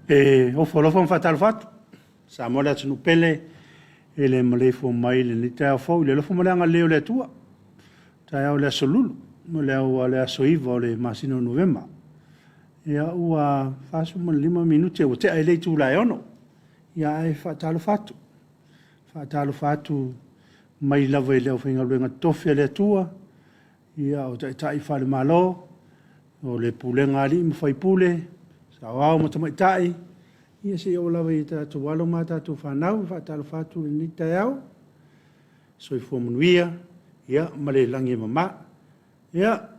E ofo alofa ma faatalofa atu Samoa le atunuu pele i le maleifua mai i lenei taeao fou i le alofa ma le agalelei o le Atua. Taeao o le aso Lulu, o le ao le aso 9 o le masina o Novema. Ia ua 45 minute ua tea i le itula e 6. Ia ae faatalofa atu. Faatalofa atu mai lava i le aufaigaluega totofi a le Atua, ia o taitai faale-Malo, o le pulega a alii ma faipule, saoao ma tamaitai, ia seia oo lava i tatou alo ma tatou fanau. E faatalofa atu i lenei taeao, soifua manuia ia ma le lagi e mama. Ia,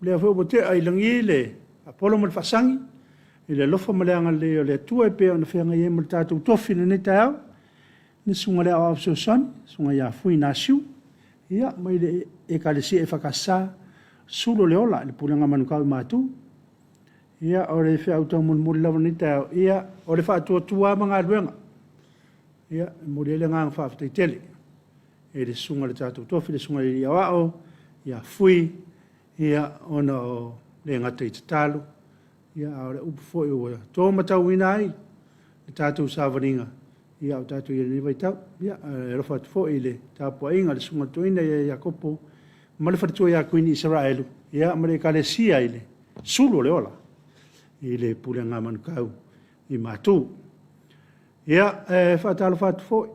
lea foi ua tea i lagi le faapolo ma le faasagi i le alofa ma le agalelei o le Atua e pei ona feagai ai ma le tatou tofi i lenei taeao, le susuga i le Aoao Fesoasoani, susuga ia Fui Nasiu, ia, mai le Ekalesia EFKS, Sulu o le Ola i le Pulega a Manukau i Matu. Ia, o le feau taumolimoli lava i lenei taeao, ia, o le faatuatua lava ma galuega. Ia, e momoli ai le agaga faafetai tele i le susuga i le tatou tofi, le susuga i le Alii Aoao ia Fui, ia, ona o le gata i tatalo, ia, a o le upu foi ua to matauina ai le tatou savaliga, ia, o tatou i ai i lenei vaitau. Ia, e alofa atu foi i le tapuaiga a le susuga i le Toeaina ia Iakopo ma le faletua ia Kuini Isaraelu, ia, ma le Ekalesia i le Sulu o le Ola i le Pulega a Manukau i Matu. Ia, e faatalofa atu foi,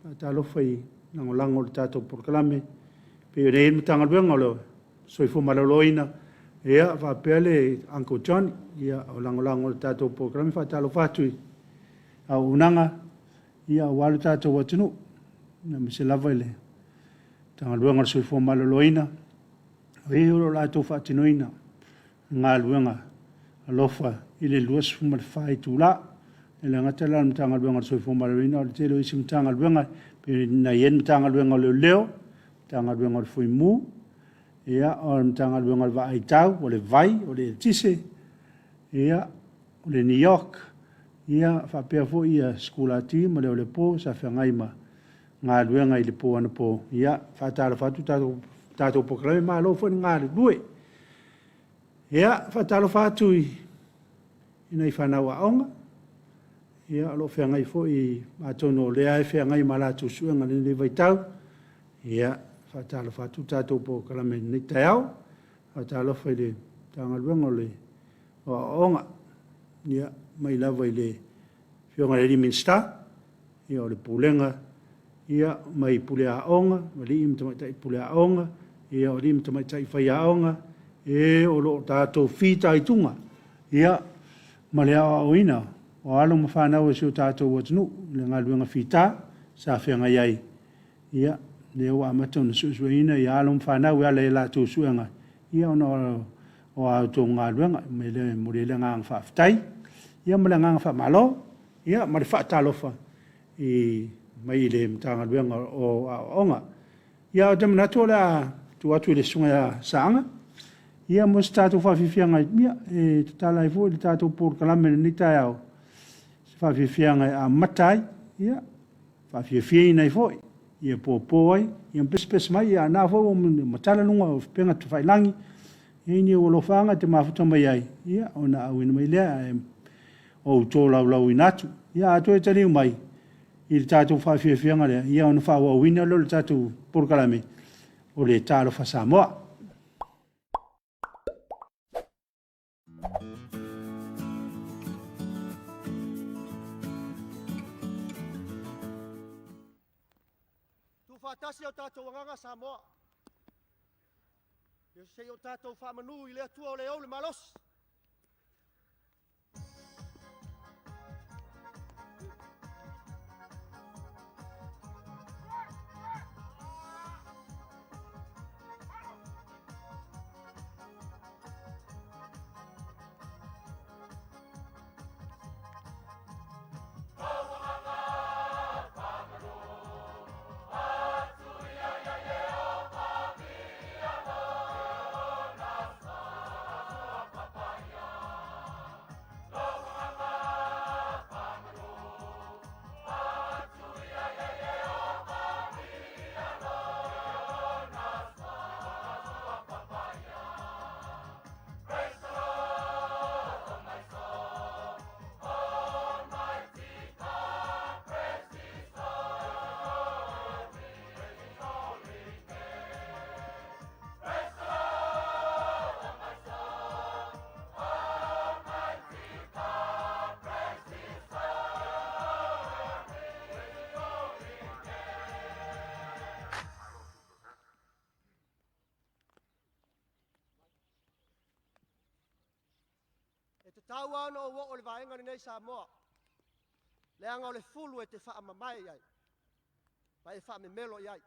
faatalofa i lagolago o le tatou polokalame, pei ona i ai le Matagaluega o le Soifua Maloloina, ia, faapea le Uncle Johnny, ia, o lagolago o le tatou polokalame. Faatalofa atu i auaunaga, ia, aua lo tatou atunuu, aemaise lava i le Matagaluega o le Soifua Maloloina, o e o lo o latou faatinoina galuega alofa i le 24 itula. E le gata la o le Matagaluega o le Soifua Maloloina, a o le tele o isi Matagaluega, pei ona i ai le Matagaluega o Leoleo, Matagaluega o le Fuimu, ia, o le Matagaluega o le Vaaitau, o le Vai, o le Eletise, ia, o le NEOC, ia, faapea foi ia Sikulati ma le Olepo sa feagai ma galuega i le po anapo. Ia, faatalofa atu tatou polokalame, malo foi le galulue. Ia, faatalofa atu i nai fanau aoga, ia, o lo o feagai foi, atonu o lea e feagai ma latou suega i lenei vaitau. Ia, faatalofa atu tatou polokalame i lenei taeao. Faatalofa i le Matagaluega o le Aoaoga, ia, mai lava i le Afioga i le Minisita, ia, o le Pulega, ia, mai pule aoga, alii ma tamaitai pule aoga, ia, o alii ma tamaitai faiaoga, e o lo o tatou fitaituga, ia, ma le aoaoina o alo ma fanau a si o tatou atunuu i le galuega fita sa feagai ai. Ia, lea ua amata ona suesueina ia alo ma fanau e ala i latou suega, ia, ona o a outou galuega. E momoli ai le agaga faafetai, ia, ma le agaga faamalo, ia, ma le faatalofa i mai i le Matagaluega o Aoaoga. Ia, ou te manatu o le a tuu atu i le susuga ia Saaga, ia, mo se tatou faafiafiaga, ia, e tatala ai foi le tatou polokalame i lenei taeao, se faafiafiaga e amata ai, ia, faafiafiaina ai foi, ia popo ai, ia pesepese mai, ia na foi ua matala luga o upega tafailagi, ia ni ou alofaaga e te mafuta mai ai, ia ona auina mai lea, ae ou tolaulauina atu. Ia a toe taliu mai i le tatou faafiafiaga lea, ia ona faaauauina lea o le tatou polokalame o le Talofa Samoa. Tuufaatasi o tatou agaga Samoa. Ia se i o tatou faamanu i le Atua o le ou le malosi. Tatau ona ou oo i le vaega lenei Samoa, leaga o le fulu e te faamamae i ai, ma e faamemelo i ai.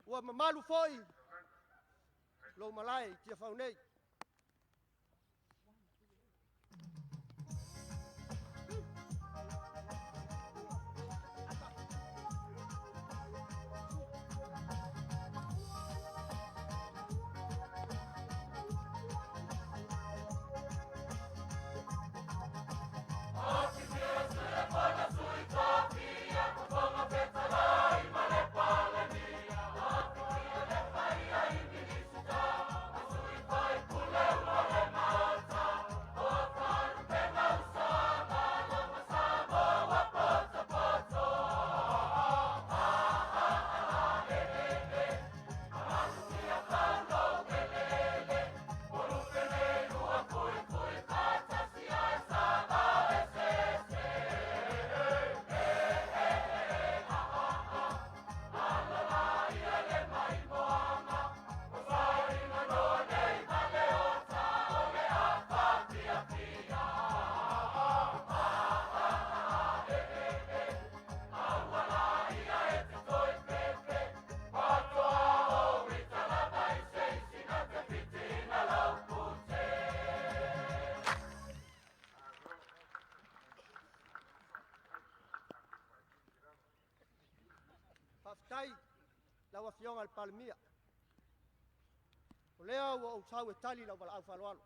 Ua mamalu foi lou malae i Tiafau nei. Faafetai lau Afioga i le Palemia. O lea ua ou sau e tali lau valaau faaaloalo.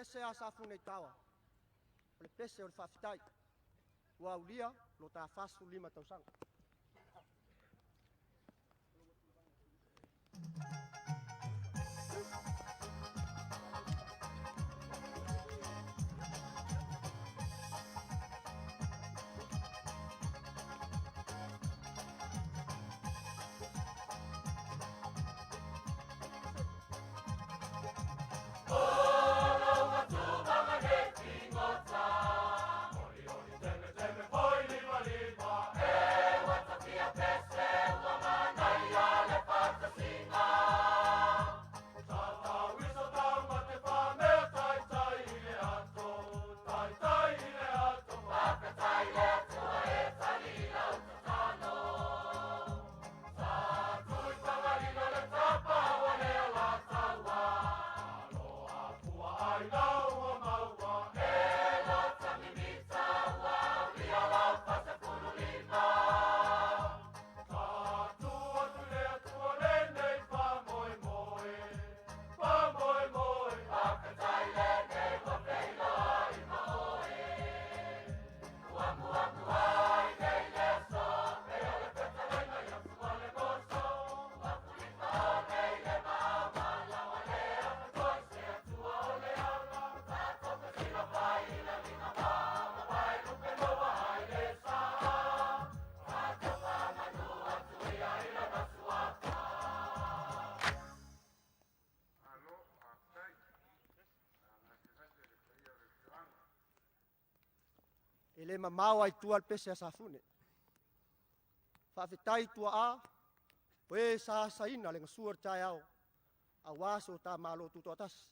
pese a Safuneitaoa, o le pese o le faafetai, ua aulia lo ta 45 tausaga. E le mamao ai tua le pese a Safune. Faafetai tuaa, o e sa asaina le gasua o le taeao, aua so ta Malo tutoatasi.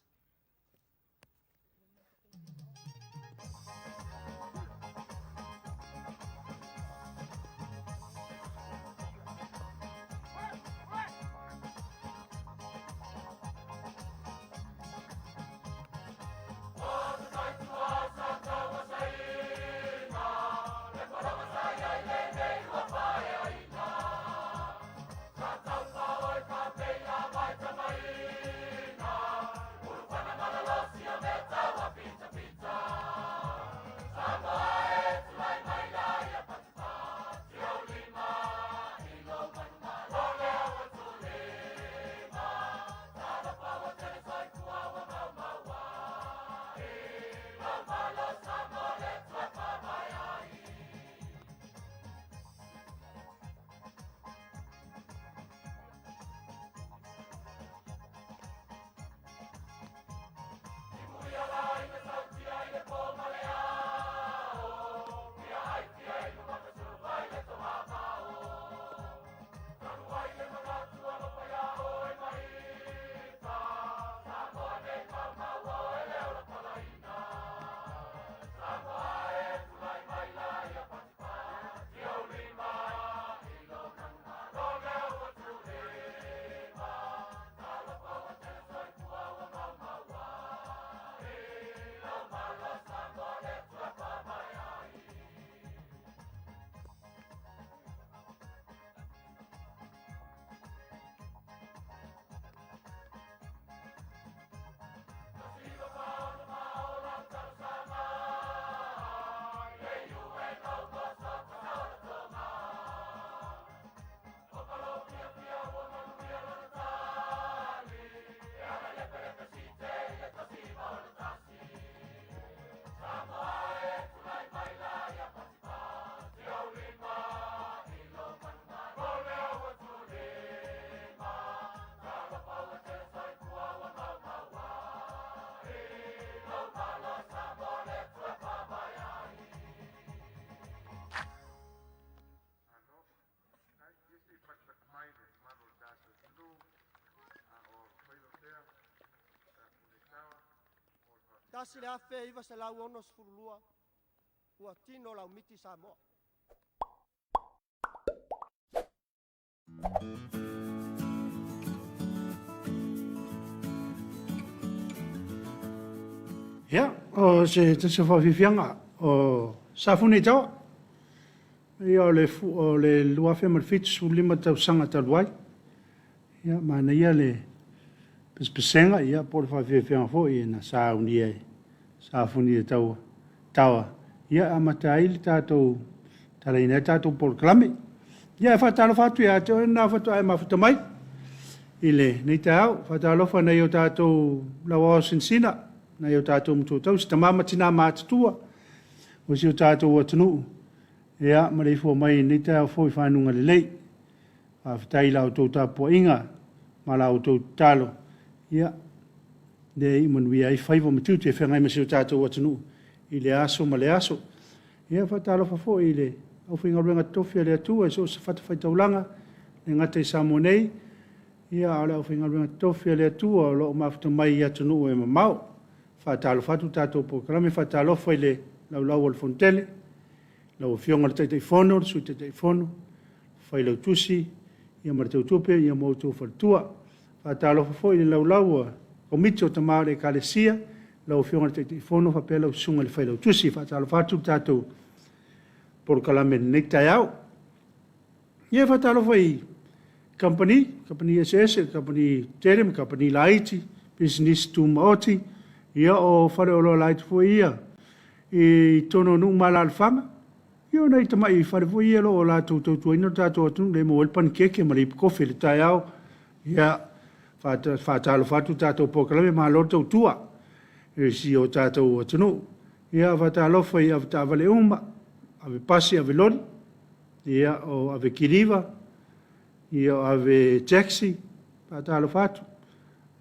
1962 ua tino laumiti Samoa. Ia, o se tasi o faafiafiaga o Safune i Taoa. Ia, o le, o le 2075 tausaga talu ai. Ia, manaia le pesepesega, ia, po o le faafiafiaga foi na saunia e Safuni e taua tawa, ia e amata ai le tatou talaina ai le tatou polokalame. Ia e faatalofa atu ia te oe lena faatoa e mafuta mai i lenei taeao. Faatalofa nai o tatou lauao sinasina, nai o tatou matua tausi, tama ma tina matutua o si o tatou atunuu, ia maleifua mai i lenei taeao fou i fanuga lelei. Faafetai i la outou tapuaiga ma la outou tatalo, ia lea e iu manuia ai faiva ma tiute e feagai ma si o tatou atunuu i lea aso ma lea aso. Ia faatalofa foi i le aufaigaluega totofi a le Atua i so o se fatafaitaulaga, e le gata i Samoa nei, ia a o le aufaigaluega totofi a le Atua o lo o mafuta mai i atunuu e mamao. Faatalofa atu le tatou polokalame, faatalofa i le laulau a le Fonotele, lau Afioga i le Taitaifono, le Sui Taitaifono, Failautusi ia ma le Tautupe ia ma outou faletua. Faatalofa foi i le laulau a Komiti o Tama o le Ekalesia, lau Afioga i le Taitaifono faapea lau Susuga i le Failautusi. Faatalofa atu le tatou polokalame i lenei taeao. Ia faatalofa i kamupani, kamupani eseese, kamupani tetele ma kamupani laiti, pisinisi tumaoti, ia o faleoloa laiti foi ia i totonu o nuu ma alaalafaga. Ia o nai tamai fale foi ia o lo o latou tautuaina lo tatou atunuu lea e maua ai le panikeke ma le ipu kofi i le taeao. Ia, faatalofa atu le tatou polokalame, malo le tautua i si o tatou atunuu. Ia, faatalofa i avetaavale uma, ave pasi, ave loli, ia, o ave kiliva, ia, o ave taxi, faatalofa atu.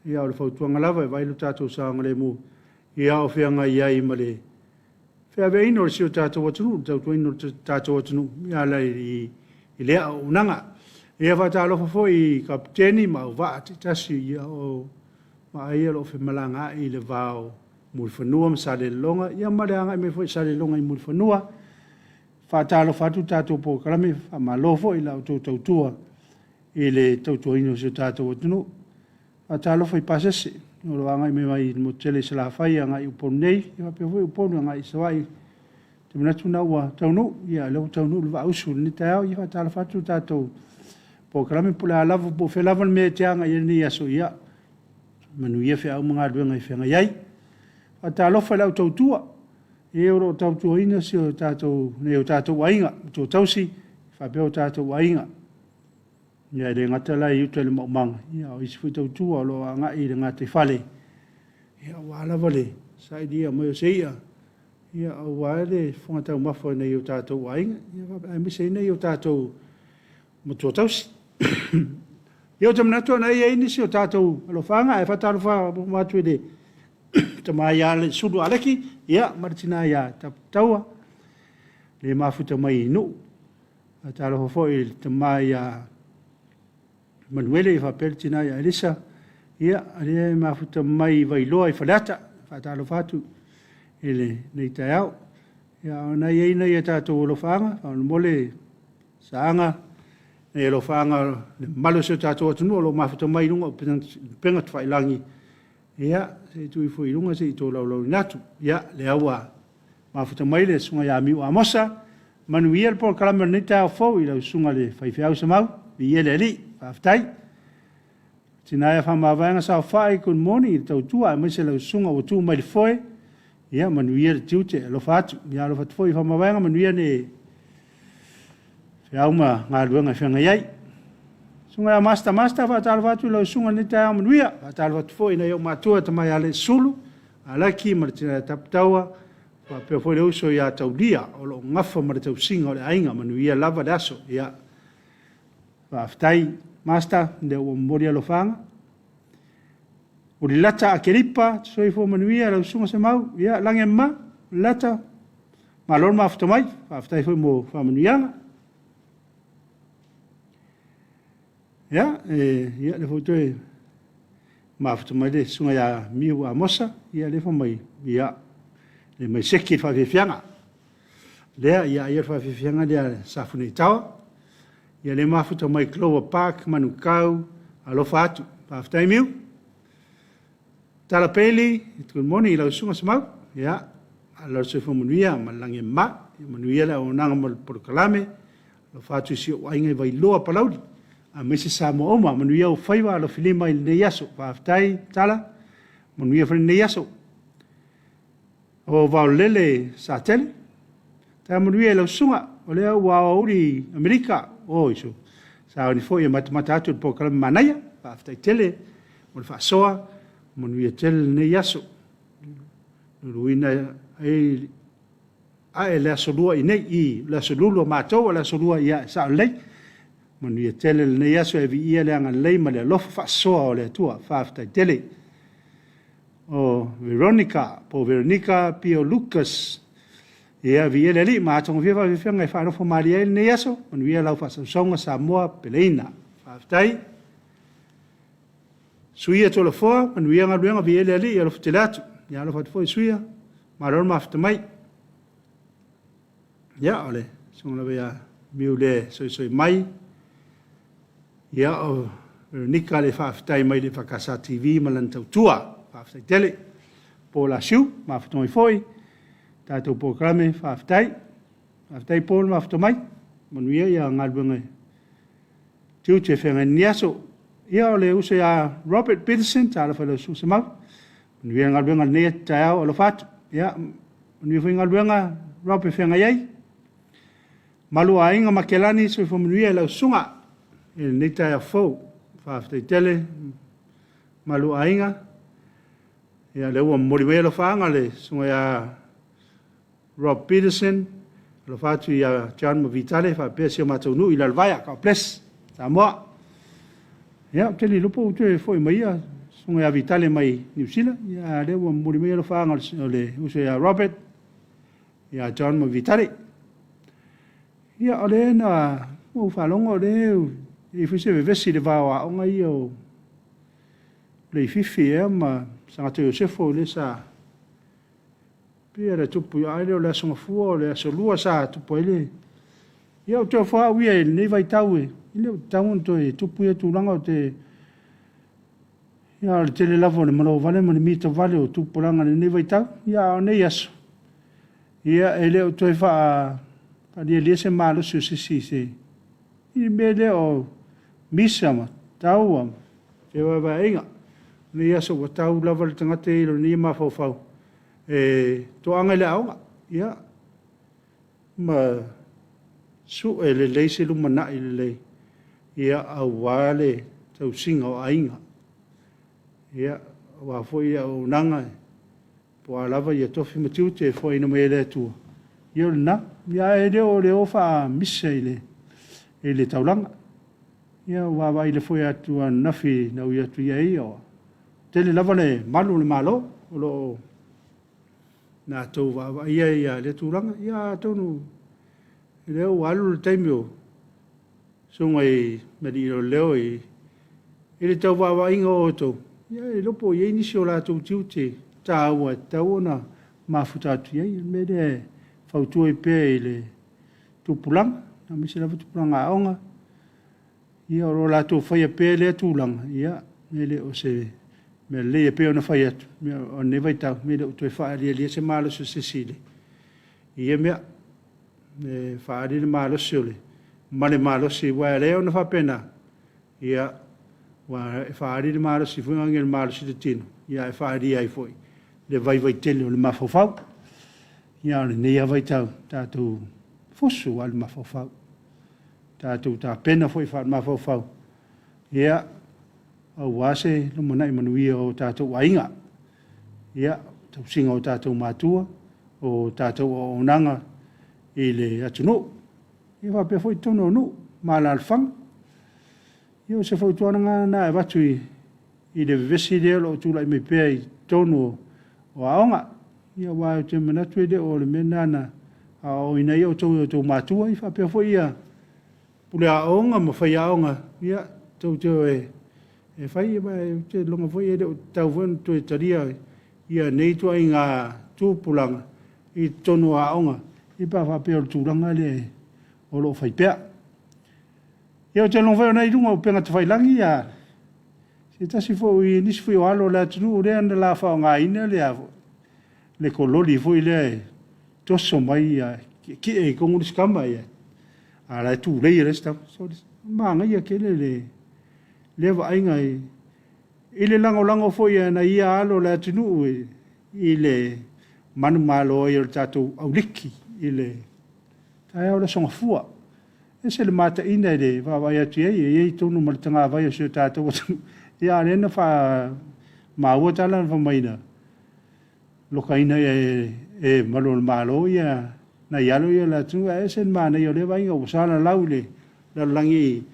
Ia, o le fautuaga lava e vaai lo tatou saogalemu, ia o feagai ai ma le feaveaiina o si o tatou atunuu, le tautuaina o le tatou atunuu e ala i lea auaunaga. Ia faatalofa foi i kapeteni ma auvaa taitasi, ia o vaa ia o lo o femalagaai i le va o Mulifanua ma Salelologa, ia ma le agai mai foi i Salelologa i Mulifanua. Faatalofa atu le tatou polokalame, faamalo foi i la outou tautua i le tautuaina o si o tatou atunuu. Faatalofa i pasese o lo o agai mai mai le motu tele i Salafai agai i Upolu nei, ia faapea foi Upolu agai i Savaii. Ou te manatu o lena ua taunuu, ia o lea ua taunuu le vaa usu i lenei taeao. Ia faatalofa atu le tatou polokalame po o le a lava, po o fea lava le mea e te agai i ai i lenei aso, ia manuia feau ma galuega e feagai ai. Faatalofa i le au tautua, e o lo o tautuaina si o tatou, nai o tatou aiga, matua tausi faapea o tatou aiga. Ia e le gata la i uta i le maumaga, ia a o isi foi tautua o lo o agai i le gataifale, ia aua lava le sailia mai o se i'a, ia aua le fofoga taumafa o nai o tatou aiga, ia aemaise ai nai o tatou matua tausi. Ia ou te manatu o lena e i ai nisi o tatou alofaaga, ae faatalofa atu i le tama ia Sulu Aleki, ia ma le tina ia Taputaua, le mafuta mai i Nuu. Faatalofa foi i le tama ia Manuele faapea le tina ia Elisa, ia, lea e mafuta mai i Vailoa i Faleata. Faatalofa atu i lenei taeao. Ia, o lena e i ai nai a tatou alofaaga, faamolemole Saaga, nai alofaaga le mamalu o si o tatou atunuu o lo o mafuta mai i luga o upega tafailagi, ia, se i tuu ifo i luga se i tolaulauina atu. Ia, lea ua mafuta mai le Susuga ia Miu Amosa, manuia le polokalame o lenei taeao fou i lau Susuga i le Faifeau Semau, viia le Alii, faafetai. Tina ia Faamavaega Saofai, good morning i le tautua aemaise lau Susuga ua tu mai le foe, ia manuia le tiute, alofa atu. Ia alofa atu foi i Faamavaega, manuia le feau ma galuega e feagai ai. Susuga ia Master Master, faatalofa atu i lau susuga i lenei taeao manuia. Faatalofa atu foi i nai ou matua tama ia Leisulu, Alaki ma le tina ia Taputaua, faapea foi le uso ia Taulia o lo o gafa ma le tausiga o le aiga. Manuia lava le aso. Ia, faafetai Master, lea ua momoli alofaaga. Ulilata Akelipa, soifua manuia lau susuga Semau. Ia, lagi e mama, Ulilata, malo le mafuta mai. Faafetai foi mo faamanuiaga. Ia, e, ia, lea foi toe mafuta mai le susuga ia Miu Amosa, ia lea foi mai, ia, le mai seki le faafiafiaga. Lea, ia, ia le faafiafiaga lea Safuneitawa. Ia le mafuta mai Clover Park, Manukau, alofa atu. Faafetai Miu. Tala Bailey, good morning i lau susuga Semau. Ia, alo le soifua manuia ma le lagi e mama. Ia manuia le auaunaga mo le polokalame. Alofa atu i si ou aiga i Vailoa Palauli, aemaise Samoa uma. Manuia ou faiva alofilima i lenei aso. Faafetai Tala, manuia foi lenei aso. O Vaolele Satele, taeao manuia i lau susuga, o lea ua aoauli i Amerika. O isu, sauni foi e matamata atu i le polokalame manaia. Faafetai tele mo le faasoa, manuia tele lenei aso. Luluina ai ae le Aso Lua i nei, i le Aso Lulu o matou, o le Aso Lua, ia, e sao lelei. Manuia tele lenei aso e viia le agalelei ma le alofa faasoa o le Atua. Faafetai tele. O Veronica, po o Veronica Pio Lucas. Ia, viia le Alii ma atogafia faafiafiaga e faanofo malie ai lenei aso. Manuia lau faasausauga Samoa peleina. Faafetai. Suia Tolofoa, manuia galuega, viia le Alii, alofa tele atu. Ia alofa atu foi Suia, malo le mafuta mai. Ia, o le susuga lava ia Miu le soisoi mai. Ia, o Veronica le faafetai mai le EFKS TV ma lana tautua. Faafetai tele. Paul Asiu, mafuta mai foi. Tatou polokalame, faafetai. Faafetai Paul mafuta mai. Manuia ia galuega tiute feagai lenei aso. Ia, o le uso ia Robert Peterson, talofa i lau susuga Semau. Manuia galuega lenei taeao, alofa atu. Ia, manuia foi galuega Rob e feagai ai. Malu aiga Makelani, soifua manuia i lau susuga i lenei taeao fou. Faafetai tele malu aiga. Ia, lea ua momoli mai alofaaga le susuga ia Rob Peterson, alofa atu ia John ma Vitale faapea si o matou nuu i Lalovaea. God bless Samoa. Ia, ou te le iloa po ua toe foi mai ia susuga ia Vitale mai Niu Sila. Ia, lea ua momoli mai alofaaga o le uso ia Robert, ia John ma Vitale. Ia, o lea na ou faalogo o lea e i ai foi se vevesi i le va o aoga ia o Leififi ea ma Sagato Iosefo lea sa pei ona tupu ai lea o le Aso Gafua o le Aso Lua sa tupu ai le... Ia ou te ofo au ia i lenei vaitau e le o tatau ona toe tupu ia tulaga o te... Ia o le tele lava o le malovale ma le mitavale o tupulaga i lenei vaitau. Ia a o nei aso, ia e le o toe faalialia se malosi o se isi i se i le mea lea o misa ma taua ma fevaevaeaiga. O lenei aso ua tau lava le tagata i lona ia mafaufau e toaga i le aoga, ia, ma sue lelei se lumanai lelei, ia, aua le tausiga o aiga. Ia, aua foi le auaunaga, po o a lava ia tofi ma tiute e foaiina mai e le Atua, ia o lena. Ia ae le o le o faamisa i le taulaga. Ia ua vaavaai foi atu ananafi na ui atu i ai, ua tele lava le malu o le Malo o lo o latou vaavaaia ia lea tulaga. Ia atonu o lea ua alu le taimi o susuga i alii leoleo i le tau vaavaaiga o outou, ia e le iloa po o i ai nisi o latou tiute taua e tatau ona mafuta atu i ai. O le mea lea e fautua ai pea i le tupulaga, aemaise lava tupulaga aoga, ia o lo o latou faia pea lea tulaga, ia e le o se mea lelei. E pei ona fai atu, o lenei vaitau, e le o toe faalialia se malosi o se isi i ia mea. E faaali le malosi o le ma le malosi, aua e ala ai ona faapena, ia, aua e faaali le malosi foi lea, le malosi o le tino, ae faaalia ai foi le vaivai tele o le mafaufau. Ia, a o lenei lava vaitau, tatou fusu lava le mafaufau, tatou tapena foi faale-mafaufau, ia, aua se lumanai manuia o tatou aiga, ia, tausiga o tatou matua, o tatou auaunaga i le atunuu, ia faapea foi totonu o nuu ma alaalafaga. Ia o se fautuaga lena e avatu i le vevesi lea o lo o tulai mai pea i totonu o aoga. Ia aua ou te manatu e le o le mea lena na aoaoina ai outou e outou matua, ia faapea foi ia puleaoga ma faiaoga, ia tou te o e fai, aua ou te lagona foi e le o tatau foi ona toe talia ia nei ituaiga tupulaga i totonu o aoga, ia pe a faapea o le tulaga lea o lo o fai pea. Ia ou te lagona foi o lena e i luga o upega tafailagi ia se tasi foi o nisi foi o alo o le atunuu lea na la faaaogaina le kololi foi lea e toso mai tietie i totonu le isi tama, ia, a o la e tulei le isi tama. So, manaia tele lea vaaiga i le lagolago foi a nai ia alo o le atunuu i le Manumalo ai o le tatou auliki i le taeao o le Aso Gafua. E ese le mataina i le vaavaai atu i ai, e i ai tonu ma le tagavai o si o tatou atunuu. Ia a o lea na faamaua tala na fai mai na lokaina e malu o le Malo ia nai alo ia o le atunuu. Ae ese le manaia o lea vaaiga ua salalau i le lalolagi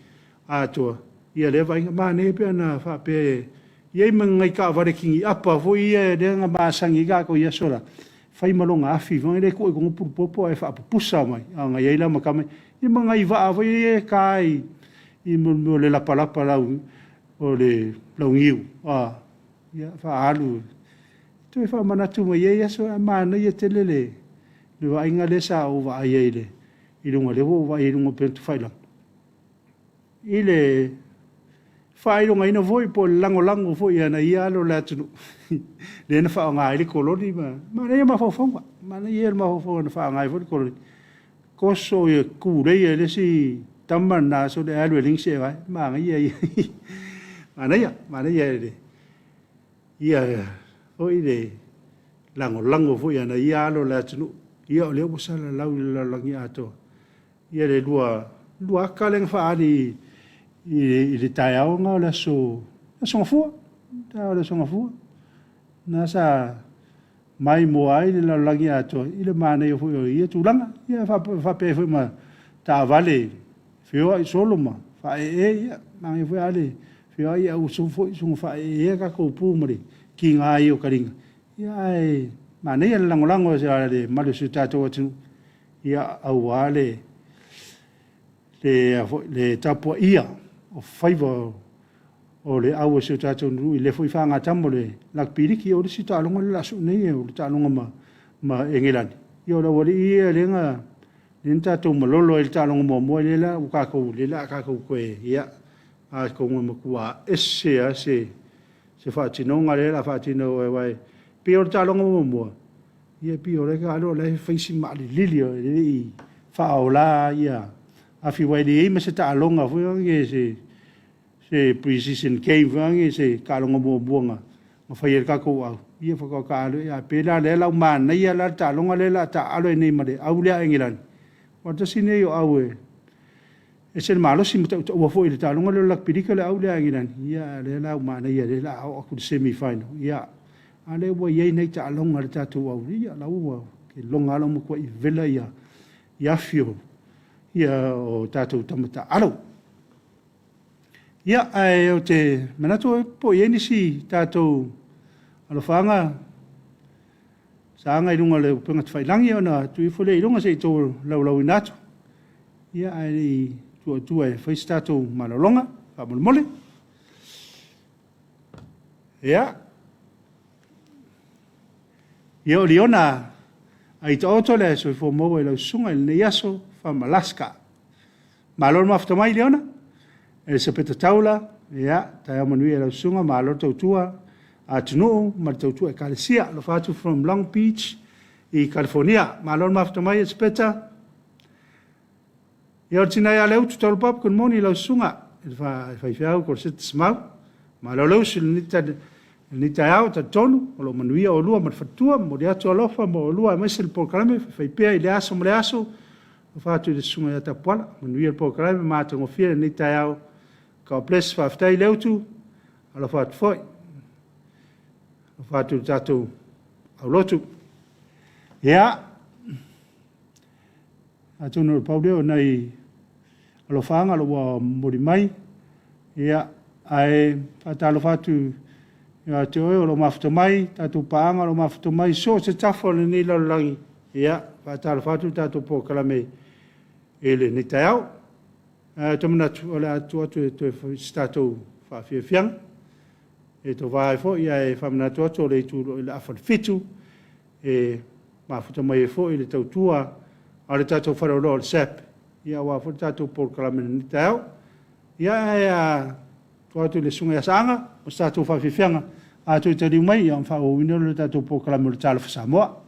atoa ia lea vaaiga. Manaia pe ana faapea e i ai ma ni nai taavale kiniapa foi ia lea na masani ai tatou i aso la, fai ma lona afi foi lea tuu i totonu pulupopo ae faapupusa mai, a na i ai la ma tama ia, ma nai vaa foi ia e ta i mea o le lapalapa o le launiu ia faaalu. Toe faamanatu mai ia aso, ae manaia tele le vaaiga lea sa ou vaai ai i luga, lea ua ou vaai ai i luga o upega tafailagi, i le faailogaina foi po o le lagolago foi a nai ia alo o le atunuu lea na faaaoga ai le koloni ma manaia mafaufauga, manaia ia o le mafaufauga na faaaoga ai foi le koloni, toso tuleia e le isi tama lena sole ae alu e leai ni seevae. Manaia ia. Manaia, manaia ia foi le lagolago foi a nai ia alo o le atunuu. Ia o lea ua salalau i le lalolagi atoa ia le lua ata lea na faaali i le taeao lena o le aso, aso Gafua, taeao o le aso Gafua. Na sa maimoa ai le lalolagi atoa i le manaia foi o ia tulaga. Ia faapea ai foi ma taavale feoai solo ma faaee, ia manaia foi le feoai ae ua foi soona faaeeina tatou pu ma le tiga ai o taliga, ia ae manaia le lagolago a le mamalu o si o tatou atunuu, ia aua le tapuaia o faiva o le au a si o tatou atunuu i lea foi faagatama o le Lakapi Liki. O le isi taaloga lea o le a sue nei o le taaloga ma Egelani, ia o le aualii ia lea na tatou malolo ai i le taaloga muamua, lea la ua tatou, lea o le a tatou toe, ia, atonu e matua ese lava se faatinoga lea o le a faatino aua e pei o le taaloga muamua, ia e pei o la e taalo o la e fai si maalilili e le i faaola afi, aua e leai ma se taaloga foi lea, se pre-season game foi lea, se taaloga muamua na fai e le tatou au, ia faatoa taaalo ai. Ae pei la o lea ua manaia la le taaloga lea o le a taaalo ai nei ma le au lea a Engelani, aua o le tasi lenei o au e ese le malosi ma tautaua foi i le taaloga lea o le Lakapi Liki o le au lea a Engelani, a o lea la ua manaia o lea o le a oo atu i le semi final, a o lea ua i ai nai taaloga a le tatou au, ia o la ua ou iloga lava o la ua matuai vela afi o tatou tama taaalo. Ia, ae ou te manatu po o i ai nisi tatou alofaaga saaga i luga o le upega tafailagi ona tuu ifo lea i luga se i tolaulauina atu, ia ae le i tuu atua e fai se tatou malologa faamolemole. Ia, ia o Liona Aitaoto le soifua maua i lau susuga i lenei aso from Alaska. Malo le mafuta mai Leona, Elisapeta Taula, ia, taeao manuia i lau susuga, malo le tautua atunuu ma le tautua Ekalesia. Alofa atu from Long Beach i California. Malo le mafuta mai Elisapeta. Ia o le tina ia Leutu Taulapapa, good morning i lau susuga i le faifeau Koloseta Semau. Malo le usu i lenei taeao, talitonu o lo o manuia oulua ma le faletua. Momoli atu alofa mo oulua aemaise le polokalame faifaipea i lea aso ma lea aso. Alofa atu i le susuga ia Tapuala. Manuia le polokalame ma matagofie lenei taeao. God bless. Faafetai Leutu. Alofa atu foi. Alofa atu i le tatou aulotu. Ia, atonu o le pau lea o nai alofaaga o lo o ua momoli mai. Ia, ae faatalofa atu ia te oe o lo o mafuta mai, tatou paaga o lo o mafuta mai so o se tafa o lenei lalolagi. Ia, faatalofa atu le tatou polokalame i lenei taeao. Ae ou te manatu o le a tuu atu e toe fai se tatou faafiafiaga e tova ai foi, ae faamanatu atu o le itu i le afa i le 7 e mafuta mai ai foi le tautua a le tatou faleoloa o le SAP, ia aua foi le tatou polokalame i lenei taeao. Ia ae a tuu atu i le Susuga ia Saaga mo se tatou faafiafiaga, a toe taliu mai ona faaauauina lea o le tatou polokalame o le Talofa Samoa.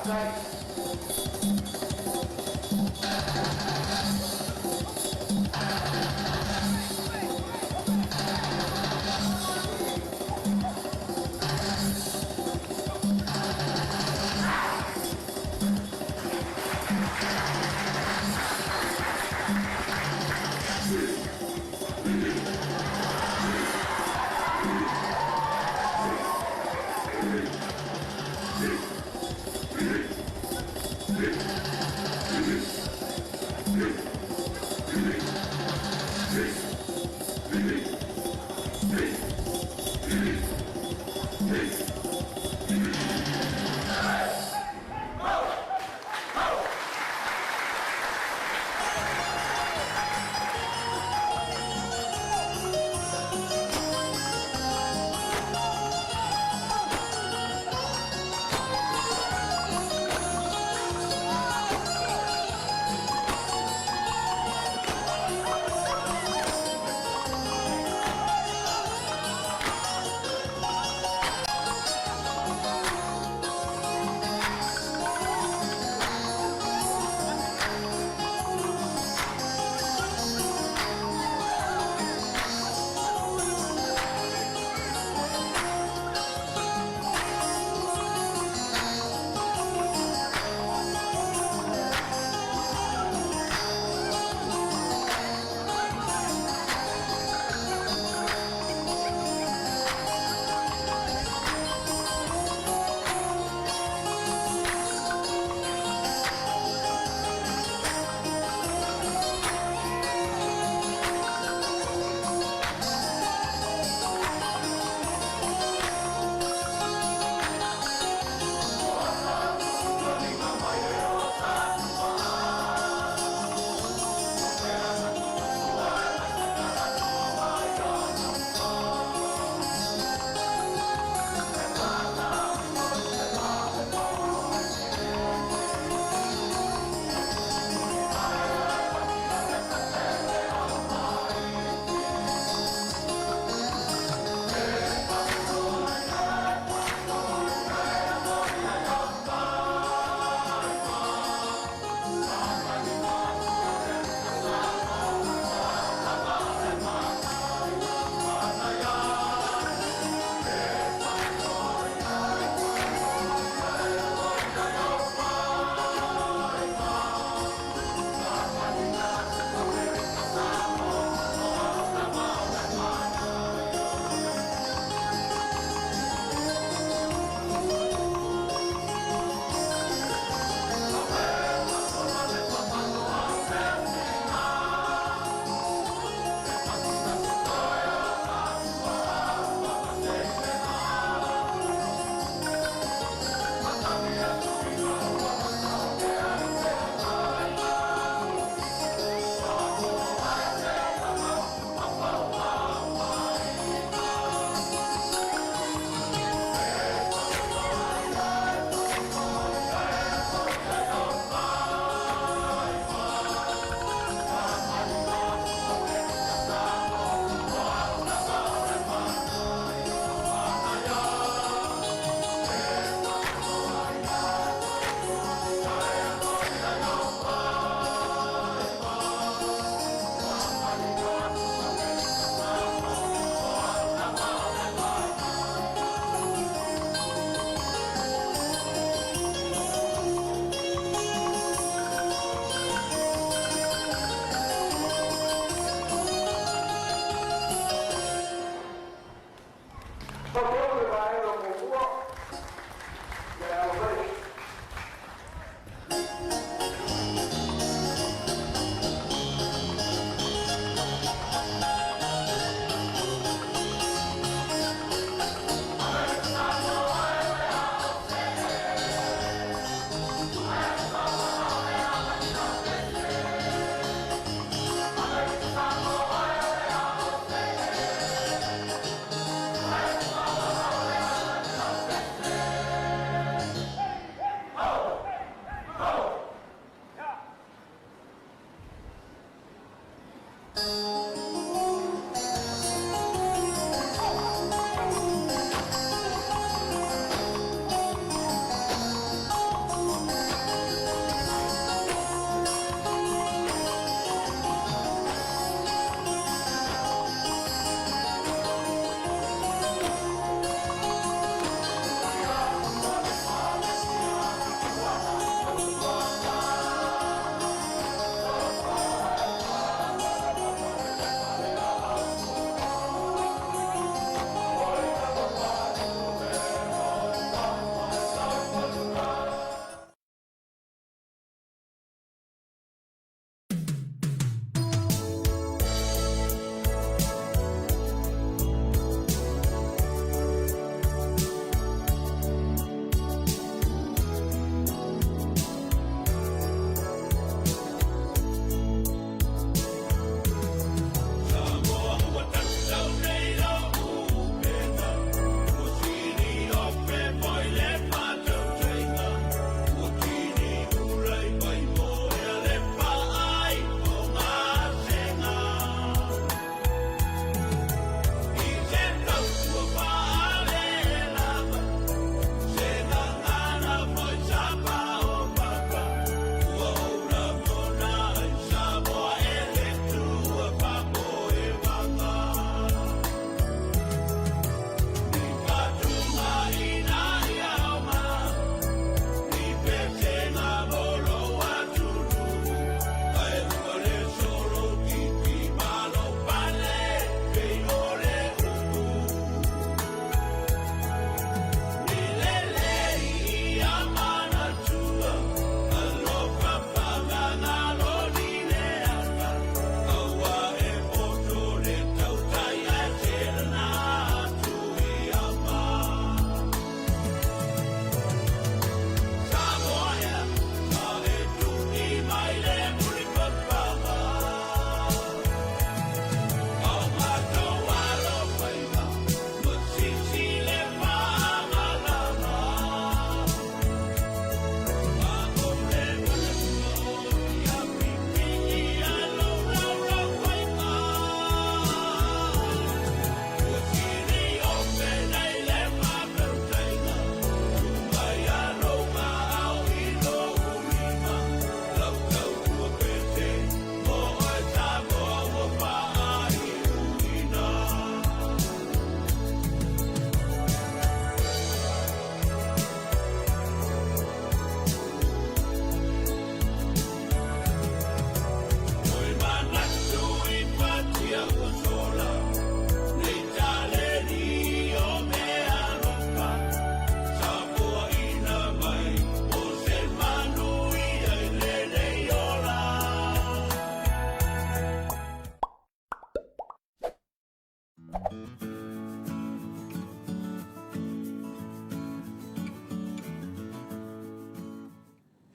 Faafetai.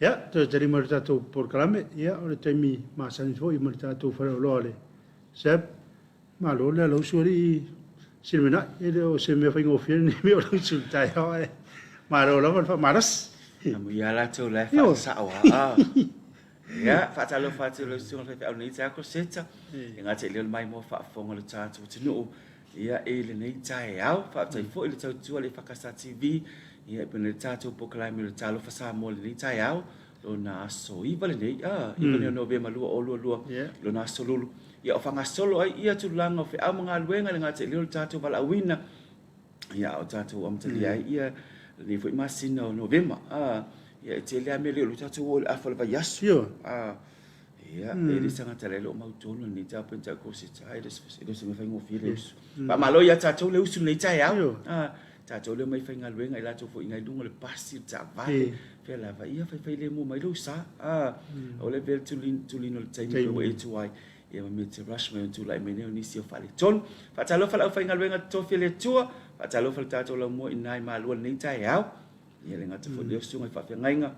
Ia, toe tali mai le tatou polokalame, ia, o le taimi masani foi ma le tatou faleoloa o le SAB. Malo le alausu alii Silimenai, e le o se mea faigofie lenei mea o le usu i le taeao, ae malo lava le faamalosi. Amuia latou la e faasao a. Ia, faatalofa atu i lau susuga i le faifeau nei taeao Crosetta. E gata i lea o le maimoa faafofoga o le tatou atunuu. Ia, i lenei taeao, faafetai foi i le tautua a le EFKS TV, ia, e pei ona i ai le tatou polokalame o le Talofa Samoa i lenei taeao, lona aso 9 lenei, a, 9 lenei o Novema 2022, lona aso lulu. Ia, o faagasolo ai ia tulaga o feau ma galuega, e le gata i lea o le tatou valaauina, ia, a o tatou amatalia ai ia lenei foi masina o Novema, a, ia, e tele lava mea lea o lea tatou o i le afa o le vaiaso, a, Ia, e le se tagata la e le o mautonu lenei taeao pe tau ko se tae, e le o se mea faigofie le usu. Faamalo ia tatou le usu lenei taeao. Ah, tatou le mai faigaluega i latou foi i luga o le pasi, le taavale, fea lava, ia faifai lemu mai lou sa. Ah, o le vele tulino tulino le taimi pe ua e tuai. Ia ma mea te rush mai ona tulai mai nei o nisi o faaletonu. Faatalofa le aufaigaluega totofi a le Atua, faatalofa le tatou laumua i ina i Malua lenei taeao. Ia le gata foi lea o susuga i faafeagaiga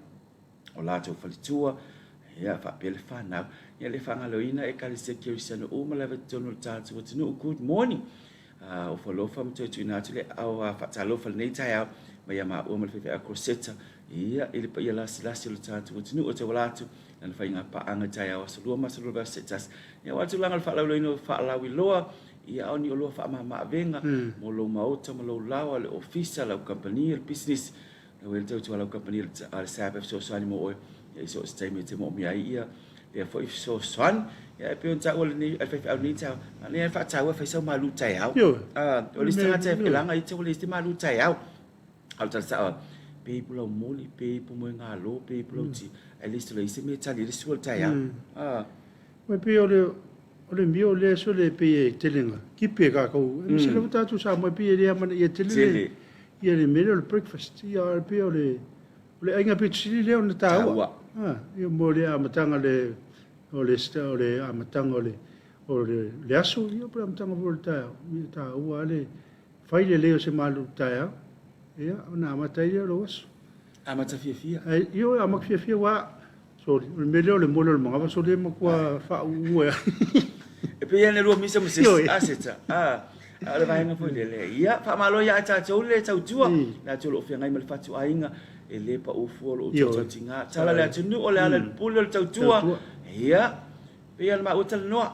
o latou faletua, ia, faapea le fanau. Ia le faagaloina Ekalesia Kerisiano uma lava i totonu o le tatou atunuu. Good morning. Uh, ofo alofa ma toe tuuina atu le au uh, faatalofa lenei taeao mai ia maua ma le faifeau Crosetta. Ia, i le paia lasilasi o le tatou atunuu e tauala atu lana faiga paaga i taeao aso lua ma aso lua vaiaso seitasi. Ia, aua tulaga o le faalauiloaina o faalauiloa, ia, o ni oloa faamama-avega mm. mo lou maota ma lou laoa, le ofisa, lau kamupani, le pisinisi. Ua i le tautua a lau kamupani a le SAB e fesoasoani mo oe i so o se taimi e te moomia ai ia lea foi fesoasoani. Ia e pei ona taua lenei a le faifeau lenei taeao, a lea e faataua e fai sau malu taeao. O le isi tagata e laga ia ua leai se malu taeao. A o le tala sao lava, pe ipu lau moli, pe ipu moegalo, pe ipu lau ti, at least o leai se mea e tali ai le sua i le taeao. E pei o le o le mio lea sole e pei e tele na kipi e kākou. E mese lava tātou Samoa e pei e le amanaia tele le ia le mea lea o le breakfast. Ia e pei o le o le aiga pito sili lea ona tāua. Ha, ia mo le amataga le o le o le amataga o le o le, le aso, ia po le amataga foi o le taeao. Ia tāua le fai lelei o se malulu taeao, ia ona amata ai lea o lou aso. Amata fiafia. Ai, ioe, amata fiafia ua, sorry, o le mea lea o le mole o le manava, sole e matua faauu e. E pei lava na lua misa ma se isi aseta. A, o le vaega foi lele. Ia, faamalo ia tatou le tautua, latou o lo o feagai ma le fatuaiga, e le pau fua o lo o outou tautiga. Tala le atunuu, o le ala i le pule o le tautua. Ia, Pei ona maua talanoa,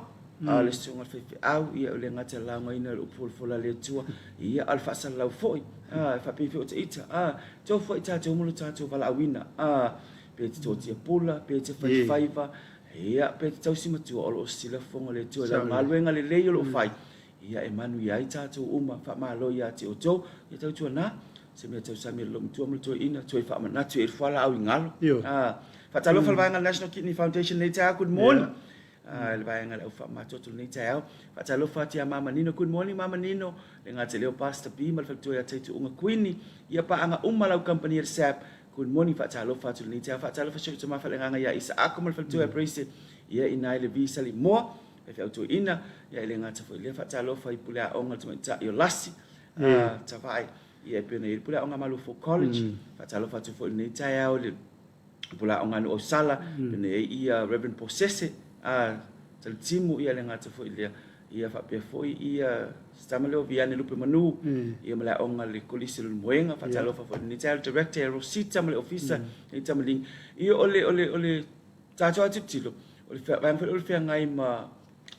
a o le susuga i le faifeau, ia o le gata laugaina o le upu folafola a le Atua, ia a o le faasalalau foi, a, e faapei foi o ita, a, tofu ai tatou ma lo tatou valaauina, a, pe te toatia pula, pe te faifaiva, ia, pe te tausi matua, o lo o sila fofoga o le Atua i lau galuega lelei o lo o fai, Ia e manuia ai tatou uma, faamalo ia te outou, ia tautuana se mea tausami a le loomatua ma le toeaina, toe faamanatu i ai le fualaau i galo. Ah, faatalofa le vaega National Kidney Foundation lenei taeao, good morning. Ah, le vaega le au faamamatoto lenei taeao. Faatalofa atu ia Mama Nino, good morning Mama Nino. Le gata i lea o Pastor B ma le faletua ia Taituuga Kuini. Ia paaga uma lau kamupani a le SAB. Good morning, faatalofa atu lenei taeao. Faatalofa si ou tama faaleagaga ia Isaako ma le faletua ia Grace. Ia ina i le V Salimoa. Faifeau toeaina, ia e le gata foi i lea, faatalofa i puleaoga a le tamaitai o Lasi, a Tavae, ia e pei ona i ai le puleaoga a Malofo College. Faatalofa atu foi i lenei taeao i le puleaoga a Nuuausala, e pei ona i ai ia Reverend Posese, a Talitimu, ia e le gata foi i lea, ia faapea foi ia si tama lea o Viane Lupe Manu, ia ma le aoga a le Kolisi o Leulumoega. Faatalofa foi i lenei taeao i le Director ia Rosita ma le Ofisa, lenei tamalii. Ia o le, o le, o le Tatou lava tilotilo, o le vaega foi lea o le feagai ma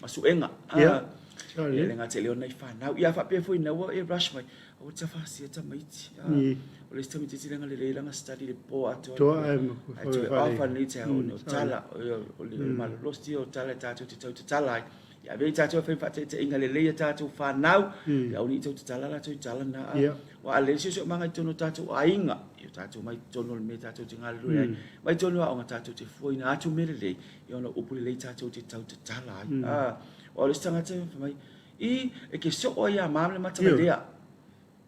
ma suega. Ia. Ia le gata i lea o nai fanau. Ia faapea foi ina ua e rush mai, aua te fasia tamaiti. O le isi tamaitiiti leaga lelei lana study i le po atoa. Toa ae Ae toe off lava lenei taeao ona o tala, o le malolosi o tala tatou te tau tatala ai. Ia avea i tatou e fai faataitaiga lelei a tatou fanau, ia aua ne i tau tatala latou i tala na. Aua a leai se siosiomaga i totonu o tatou aiga, i o tatou mai totonu o le mea tatou te galulue ai, mai totonu o aoga tatou te fuaina atu mea lelei, ia ona upu lelei tatou te tau tatala ai. Aua o le isi tagata fai mai, i, e ke soo ai ia ma le mata lea.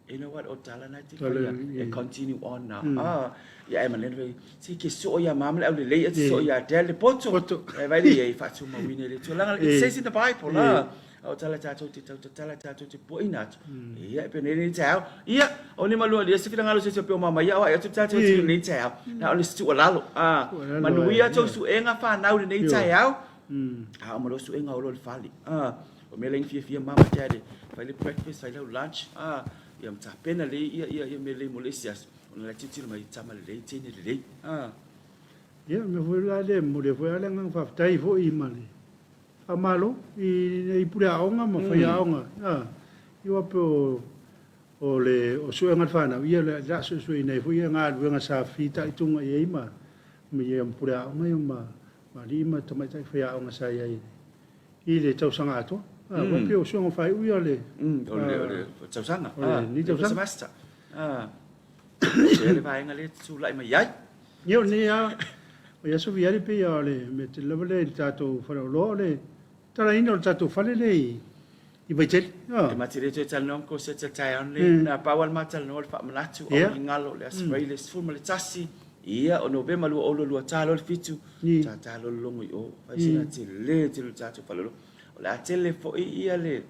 You know what, o tala na te whaia, e continue on na. Ah, ia e maneno fai, si ke soo ia mama le au lelei, e te soo ia dad le poto. E vai le ia i whaatumauina i le Atua. Langa, it says in the Bible, ah. A o tala tatou te tau tatala tatou te puaina atu. Ia, e penei lenei taeao. Ia, o ni malua lia se finagalo se se pe o mama ia o ai atu tatou te lenei taeao. Na o le se tuualalo. Ah, manuia tou suega whanau lenei taeao. A o ma lo suega o lo le fale. Ah, o mea lea ina fiafia mama dad e fai le breakfast, fai lau lunch. Ah, ia ma tapena lelei ia ia ia mea lelei mo le isi aso. Ona la tilotilo mai tama lelei, teine lelei. Ah. Ia, o le mea foi la lea e momoli ai foi lava le agaga faafetai foi ma le faamalo i nei pule aoga ma faiaoga, ia aua pei o o le o suega a le fanau, ia o le a suesueina ai foi galuega sa fitaituga i ai ma ia pule aoga ia ma alii ma tamaitai faiaoga sa i ai i le tausaga atoa. Aua pei o suega faaiu ia o le O le tausaga, o lenei tausaga. Semester. O le vaega lea e tulai mai ai. Ia o lenei lava, o Aso Viali pei lava o le mea tele lava lea i le tatou faleoloa o le talaina o le tatou fale lea i Vaitele. E ma te le toe talanoa ma Koseta i le taeao lenei. Na pau lava le ma talanoa o le faamanatu, aua ne i galo, o le Aso Faraile 11, ia, o Novema 2027, tata loa le logo i o, fai sina tele tele o le tatou faleoloa. O le a tele foi ia le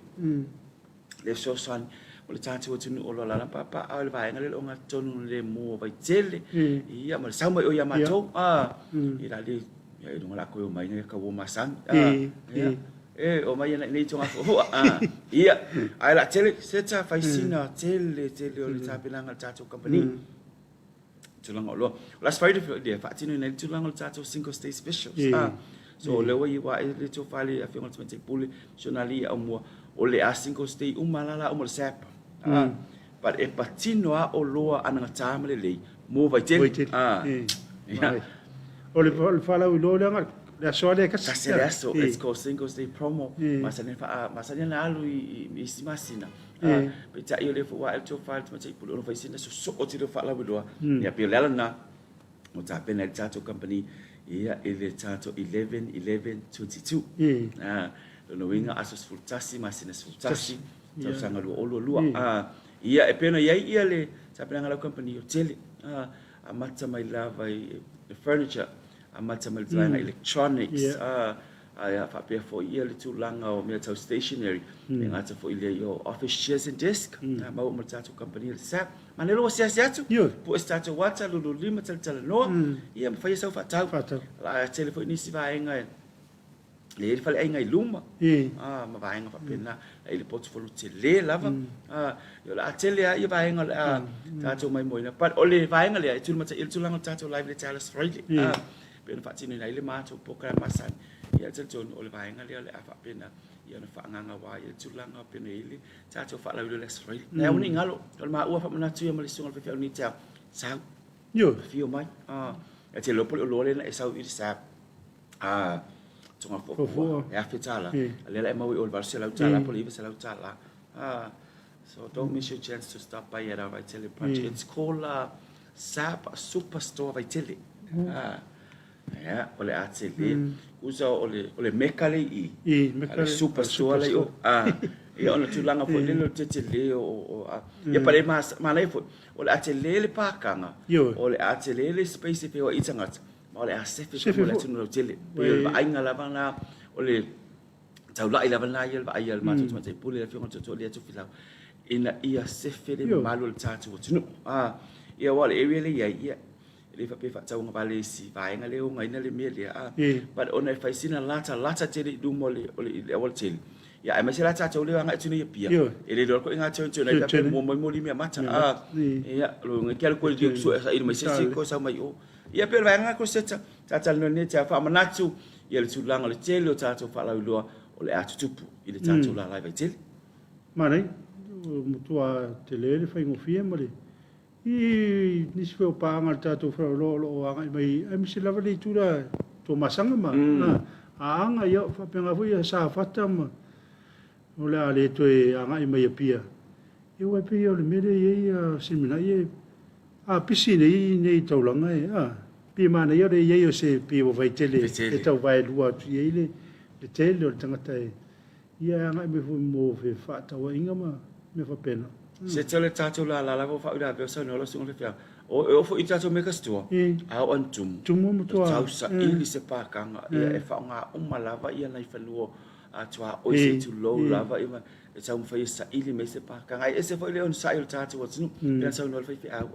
le fesoasoani o le tatou atunuu o lo o alaala ma papaaao i le vaega lea o le ogatotonu le mu o Vaitele, ia ma le sau mai o ia matou, a, ia la le, ia i luga la koe o mai nei ka ua masani, a, ia, e o mai ana i nei tonga fuafua, a, ia, ae la tele, se ta fai sina tele tele o le tapenaga a le tatou kamupani. Tulaga o loa. O le Aso Faraile foi lea, faatinoina ai le tulaga o le tatou Singles Day Specials. Ah, so o lea ua i ua ae le tofa i le Afioga i le Tamaitai Pule, si ona alii Aumua, o le a Singles Day uma la la uma o le SAP. Ah, but e patino lava oloa anagata ma lelei mo Vaitele. Vaitele. Ah, ia. O le faalauiloa lea na le aso lava lea e tasi. Tasi le aso, it's called Singles Day Promo. Masani ona masani ona alu i isi masina. Peitai o lea foi ua ae le tofa i le Tamaitai Pule ona fai sina sosoo tele o faalauiloa. Ia pei o le ala lena ua tapena ai le tatou company ia i le tatou 11 11 22. Lona uiga aso 11 masina 11 tausaga 2022. Ia e pei ona i ai ia le tapenaga a lau company o tele. Amata mai lava i le furniture, amata mai le tulaga electronics, a faapea foi ia le tulaga o mea tau stationery, e gata foi i lea o office chairs and desk, a maua ma le tatou kamupani o le SAP. Manaia lou asiasi atu, pue se tatou ata, lululima, talatalanoa, ia ma faia sau faatau. A tele foi nisi vaega e E i ai le faleaiga i luma, ma vaega faapena. E i ai le portfolio tele lava. O le a tele lava ia vaega o le a tatou maimoaina. But o le vaega lea e tulimatai ai le tulaga o le tatou live i le Dallas Friday. Pei ona faatinoina ai le matou program masani. Ia e talitonu o le vaega lea o le a faapena ona faagaga ai le tulaga pei ona i ai le tatou faalauiloa i le Aso Faraile. Ae aua ne i galo, o le maua faamanatu ia ma le susuga i le faifeau nei taeao, sau, afio mai. E te iloa po o le oloa lea na e sau i le SAP. A Togafuafua, e $1,000. A lea la e maua i o i le $800 po o le $900. Ah, so don't miss your chance to stop by at our Vaitele branch. It's called Sap Superstore Vaitele. Ah, yeah, o le a tele. Usa o le, o le meka le i. I, meka le superstore le i o. Ah, ia ona tulaga foi lele o le tetele o, o, a. Ia pa le manaia foi, o le a tele le pākanga, o le a tele le space e feoai i tagata. Ma o le a sefe foi mo le atunuu lautele. Pei o le vaaiga lava lena, o le taulai lava lena ia, le vaai a le matou Tamaitai Pule, le Afioga i le Tootoo Lia Tofilau, ina ia sefe le mamalu o le tatou atunuu. Ia aua o le area lea e i ai, ia, e le faapea e faatauagavale i si vaega lea e ogaina le mea lea, but ona e fai sina latalata tele i luma o le aualatele, ia aemaise la tatou lea e agai atu nei i Apia, e le iloa atu ina turn turn ai pe a pe mua mai moli mea mata, ia, o lona uiga e te alu koe i le sue saili mai se isi koe sau mai o. Ia pei o le vaega lena Crosetta, sa talanoa nei te faamanatu ia le tulaga o le tele o tatou faalauiloa o le a tutupu i le tatou lala i Vaitele. Manaia, ua matua tele le faigofie ma le i nisi foi o paaga a le tatou faleoloa o lo o agai mai aemaise lava le itu lea Tuamasaga ma Aana, ia faapena foi ia Safata ma o le a le toe agai mai Apia. Ia aua e pei o le mea lea e i ai Seminai e A pisi nei nei taulaga e, a, pei e manaia le i ai o se pei ua Vaitele e tau vaelua atu i ai le le tele o le tagata e, ia e agai mai foi mo fefaatauaiga ma mea faapena. Se tele tatou lala lava o faauilavea o saunoa lau susuga Feafea. O e oo foi i tatou mea kasitoa, a oo ina tumu, Tumu matua, tau saili se pakaga, ia e faaaoga uma lava ia nai fanua. tuaoi se i tulou lava ia ma e taumafai e saili mai se pakaga. Ae ese foi le onosai o le tatou atunuu, pei ona saunoa le faifeau.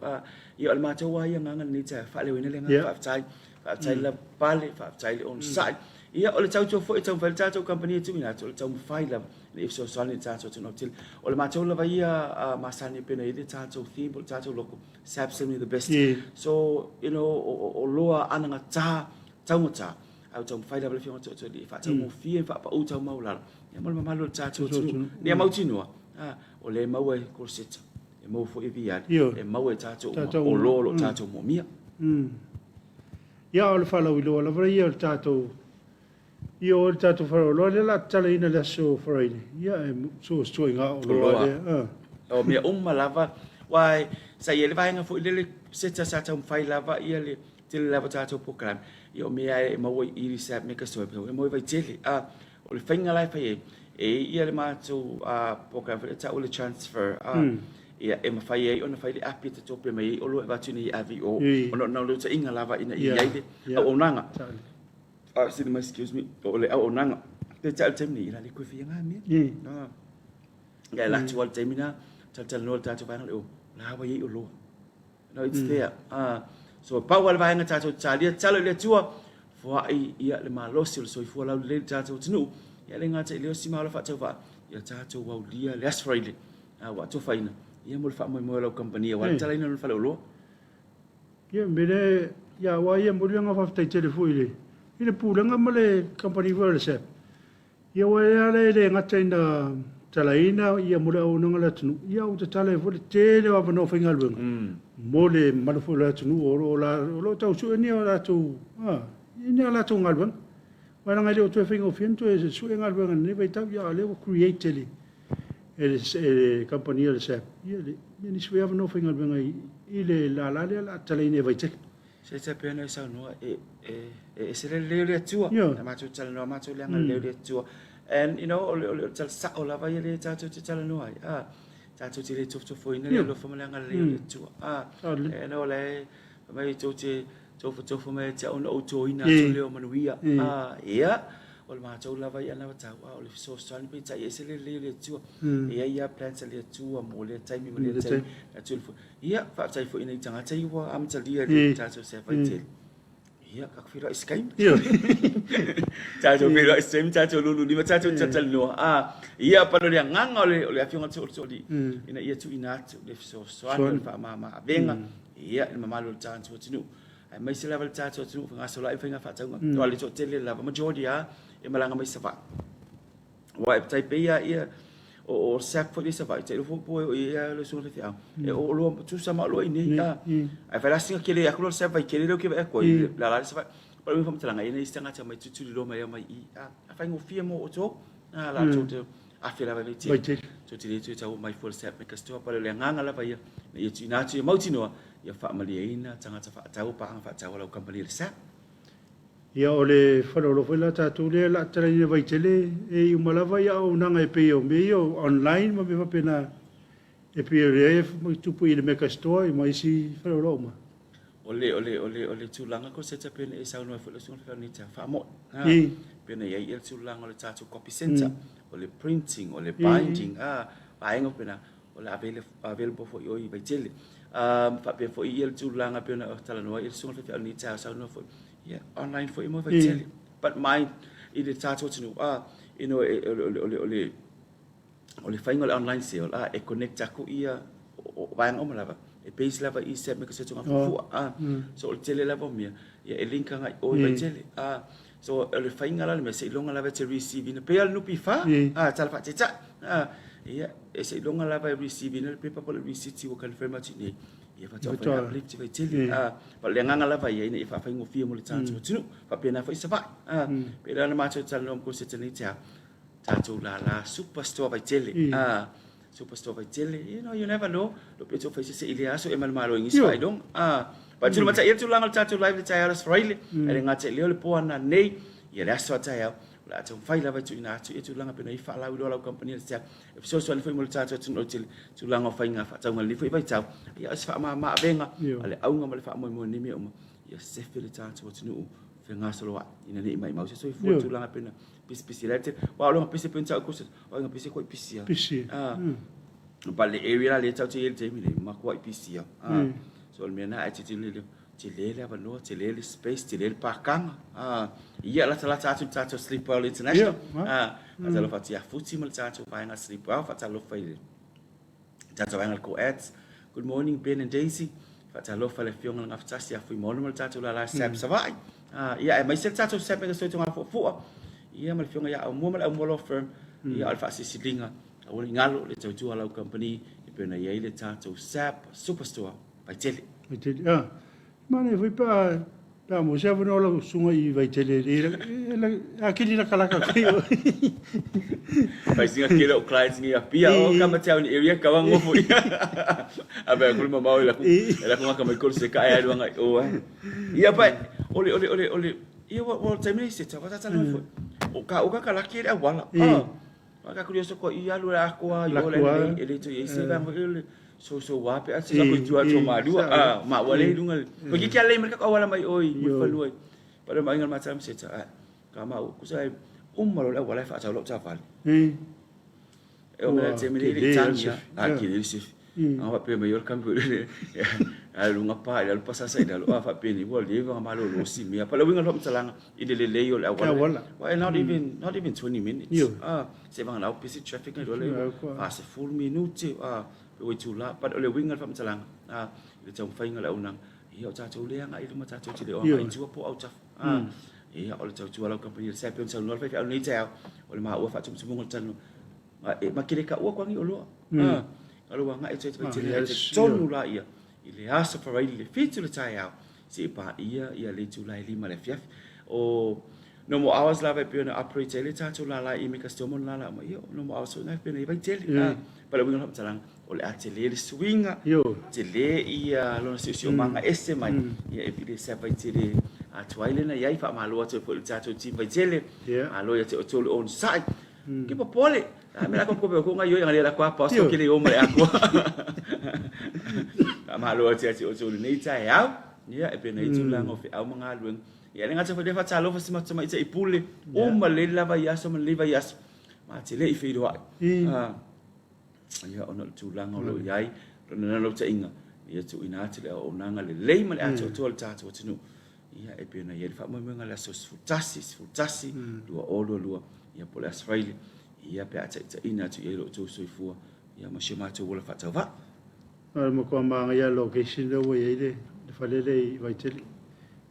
Ia o le matou lava ia agaga lenei taeao, e faaleoina le agaga faafetai, faafetai le lavapapale, faafetai le onosai. Ia o le tautua foi e taumafai le tatou kamupani e tuuina atu, o le taumafai lava ina ia fesoasoani i le tatou atunuu lautele. O le matou lava ia masani e pei ona i ai le tatou theme po o le tatou logo, Sab Simply the Best. So, you know, o loa anagata, taugata, Ae ua taumafai lava le Afioga Tootooalii e faataugofie ma faapau taumaualalo ia mo le mamalu o le tatou atunuu. Ina ia mautinoa, a, o lea e maua e Koloseta, e maua foi e Viali, e maua e tatou uma, o loa o lo o tatou moomia. Ia, o le faalauiloa lava ia o le tatou, ia o le tatou faleoloa lea o le a tatalaina i le aso Faraile, ia e so o se ituaiga oloa lea. O mea uma lava, aua sa i ai le vaega foi lele, seta sa taumafai lava ia le Tele lava tatou polokalame, ia o mea e maua i i le Mega Store e maua i Vaitele. A, o le faiga la e fai ai, e i ai le matou polokalame foi lea e tau o le transfer, a, ia e mafai ai ona fai le api e tatope mai ai oloa e avatu i inei e ave i o, ona o le naunautaiga lava ina ia i ai le auaunaga. Sili mai, excuse me, o le auaunaga. Peitai o le taimi nei, o le a le toe faia na mea. Ia e alu atu lava i le taimi lena, talatalanoa le tatou vaega lea, o la ua i ai oloa. No, it's there. So, pau lava le vaega tatou te talia, tatalo i le Atua, foai ia le malosi o le soifua laulelei i le tatou atunuu, ia le gata i lea o si ma ola faatauvaa, ia tatou aulia le Aso Faraile ua atofaina, ia mo le faamoemoe o lau kamupani aua le tatalaina o lona faleoloa. Ia, mea lea, ia aua ia momoli le agaga faafetai tele foi i le, i le Pulega ma le kamupani foi o le SAP, Ia aua e ala e le gata ina talaina ia mo le auaunaga a le atunuu, ia ua tatala ai foi le tele o avanoa faigaluega mo le mamalu foi o le atunuu o lo o o lo o tau sue ni a latou ni a latou galuega. Aua leaga e le o toe faigofie ona toe sue galuega i lenei vaitau, ia a o lea ua create e le e le e le kamupani a le SAP ia le nisi foi avanoa faigaluega i le lala lea o le a tatalaina e Vaitele. Se te pei ona e saunoa, e, e, e ese le lelei o le Atua. Na matou talanoa matou le agalelei o le Atua. And, you know, o le, o le, o le tala sao lava ia lea tatou te talanoa ai. Ah, tatou te le tofotofoina le alofa ma le agalelei o le Atua. Ah, and o le, mai tou te tofotofo mai te au na ou toina atu lea o manuia. Ah, ia, o le matou lava ia na tau, ah, o le fesoasoani peitai e ese le lelei o le Atua. E i ai lava plans a le Atua mo lea taimi ma lea taimi. Atua Ia, faafetai foi i nai tagata ia ua amatalia i le tatou sea vaitele. Ia, ka feiloai i se taimi. Tatou feiloai i se taimi, tatou lulu lima, tatou talatalanoa. Ah, ia, pale o le agaga o le, o le Afioga i le Tootooalii, ina ia tuuina atu le fesoasoani o le faamama avega, ia, i le mamalu o le tatou atunuu. Aemaise lava le tatou atunuu fegasoloai ma faiga faatauga. Aua o le toatele lava, majority lava, e malaga mai Savaii. Aua e tai pei lava ia o SAP foi lea i Savaii, tailo foi po o i ai lava le susuga i le faifeau, e o oloa tusa ma oloa i inei. Ae fai la sina kele atu loa le SAP Vaitele lea ou te vaai atu ai, le lala i Savaii. O le faamatalaga, e i ai isi tagata e omai tulituliloa mai ai i i, a faigofie mo outou, a latou te afe lava i Vaitele. Tou te le toe tau omai fua i le SAP Mega Store, pale o le agaga lava ia, ina ia tuuina atu ia mautinoa, ia faamalieina tagata faatau, paaga faatau a lau kamupani a le SAP. Ia o le faleoloa foi la tatou lea la talaina Vaitele e i uma lava ia auaunaga e pei o mea ia o online ma mea faapena e pei o lea e tupu i le Mega Store ma isi faleoloa uma. O le o le o le o le tulaga ko se pei ona e saunoa ai foi lau Susuga i le Faifeau faamoe a pei ona i ai le tulaga o le tatou copy centre o le printing o le binding a vaega faapena o le available foi i o i Vaitele. Faapea foi ia le tulaga pei ona talanoa ai le Susuga i le Faifeau i lenei taeao, saunoa foi, ia, online foi mo Vaitele. But mind, i le tatou atunuu, you know, o le faiga o le online sale, e connect atu ia vaega uma lava, e base lava i se mea se tulaga fuafua. So o le tele lava o mea, ia e link agai i o i Vaitele. So o le faiga la o le mea, seiloga lava e te receive ina, pei lava o le NPF, a, tala faataitai, a, ia, e seiloga lava e receive ina le pepa po o le receipt ua confirm atu i inei, ia faatoa fai uplift Vaitele. A, o le agaga lava ia ina ia faafaigofie mo le tatou atunuu, faapena foi Savaii. A, pei la ona matou talanoa ma Koseta nei taeao, tatou lala super store Vaitele, a, Super store Vaitele, you know, you never know. Lo pe tau fai se i le aso e malomalo i nisi faailoga. Ah, pa tulu mata ia tulaga o le tatou live le taeao le Aso Faraile. E le gata i lea o le po ana nei, ia le aso a taeao. O le a taumafai lava e tuuina atu ia tulaga pei ona i faalauiloa lau kamupani a le taeao. E fesoasoani foi mo le tatou atunuu lautele, tulaga o faiga faatauga i lenei foi vaitau. Ia o se faamama avega a le auga ma le faamoemoe i nei mea uma, ia sefe le tatou atunuu. Fegasoloai ina ne i maimau se soifua i tulaga pei ona pisipisi ai le tele. Aua o le pisi pei ona tau i o aiga pisi koe pisi. Pisi. Ah. But le area la lea tau te i ai le taimi nei, makuai pisi ia. Ah. So o le mea lena ae tilotilo lelei, tele le avanoa, tele le space, tele le pakaga. Ah. Ia latalata atu i le tatou Sleep Well International. Ah. Faatalofa atu ia Futi ma le tatou vaega Sleep Well, faatalofa i le Tatou vaega le Co-Ads. Good morning Ben and Daisy. Faatalofa le afioga le Gafatasi ia Fuimaono ma le tatou lala SAP Savaii. Ah, ia aemaise le tatou SAP Mega Soito Gafuafua. Ia ma le afioga ia Aumua ma le Aumua Law Firm. Ia o le faasilisiliga aua ne i galo le tautua a lau kamupani e pei ona i ai le tatou SAP Superstore Vaitele. Vaitele, ah. Manaia foi pe a pe a maua se avanoa lau susuga i Vaitele e akili lakalaka koe. Fai singa kele o clients ngi Apia o ka ma town area ka wa ngofo ia. A ba kulu mamao i la ku la ku ngaka mai kolu se ka ai luanga o ai. Ia pa ole ole ole ole ia wa wa taimi nei se ta wa ta mai foi. O ka o ka ka laki le awala. Ah. Wa ka kuli so ko i alu la ko a yo le le le to i se va mo le so so wa pe a se ko tu a to ma lua a ma wa le lunga ko ki kia le me ka awala mai oi mo fa lua. Pa le mai ngal ma ta se ta ka ma ku sa umma lo le awala fa ta lo ta vale. E o mea te mele le tangi a ki le se. A fa pe mai ol kampu le. A lunga pa i alu pasasa i lalo a fa pe ni ua leva nga malo lo si mea. Pa le winga lo mtalanga i le lelei o le awala. Well, not even not even 20 minutes. Ah, se vanga lau busy traffic ngai le a se full minute a pe wai tula pa le winga fa mtalanga. Ah, le tau whainga le aunanga. Ia o tatou le agai i luma tatou te le o agai i tua po o autafa. Ah, ia o le tautua lau kamupani le sa pe ona saunoa le faifeau nei taeao o le maua faatumutumunga o le talanoa. Ma e ma kele ka ua kuangi o loa. Ah, alo ua agai atu ai tele te tonu la ia i le aso Faraili le 7 le taeao se i paia ia le itula e 5 le afiafi. O normal hours lava e pei ona operate ai le tatou lala i me customer ona lala uma ia o normal hours foi na e pei ona i Vaitele. Ah, pa le uiga o le faamatalaga o le a tele le suiga, tele ia lona siosiomaga ese mai ia e vile se Vaitele atu ai lena i ai. Faamalo atu ai foi i le tatou team Vaitele, malo ia te outou le onosai. Ke popole, a me la ko ko ko ngai yo ngai la kwa pasto ke le o mai akua. Faamalo atu ia te outou lenei taeao. Ia e pei ona i ai tulaga o feau ma galuega. Ia le gata foi lea faatalofa si matou tamaitai pule uma lelei lava i aso ma lenei vaiaso. Ma te le i feiloai. Ia ona o le tulaga o lo o i ai lona nanautaiga, ia tuuina atu le auaunaga lelei ma le atoatoa i le tatou atunuu. Ia e pei ona i ai le faamoemoega i le aso 11, 11, 2022, ia po o le Aso Faraile, ia pe a taitaiina atu i ai lo outou soifua, ia ma si o matou ola faatauvaa. O le matua manaia le location lea ua i ai le fale lea i Vaitele.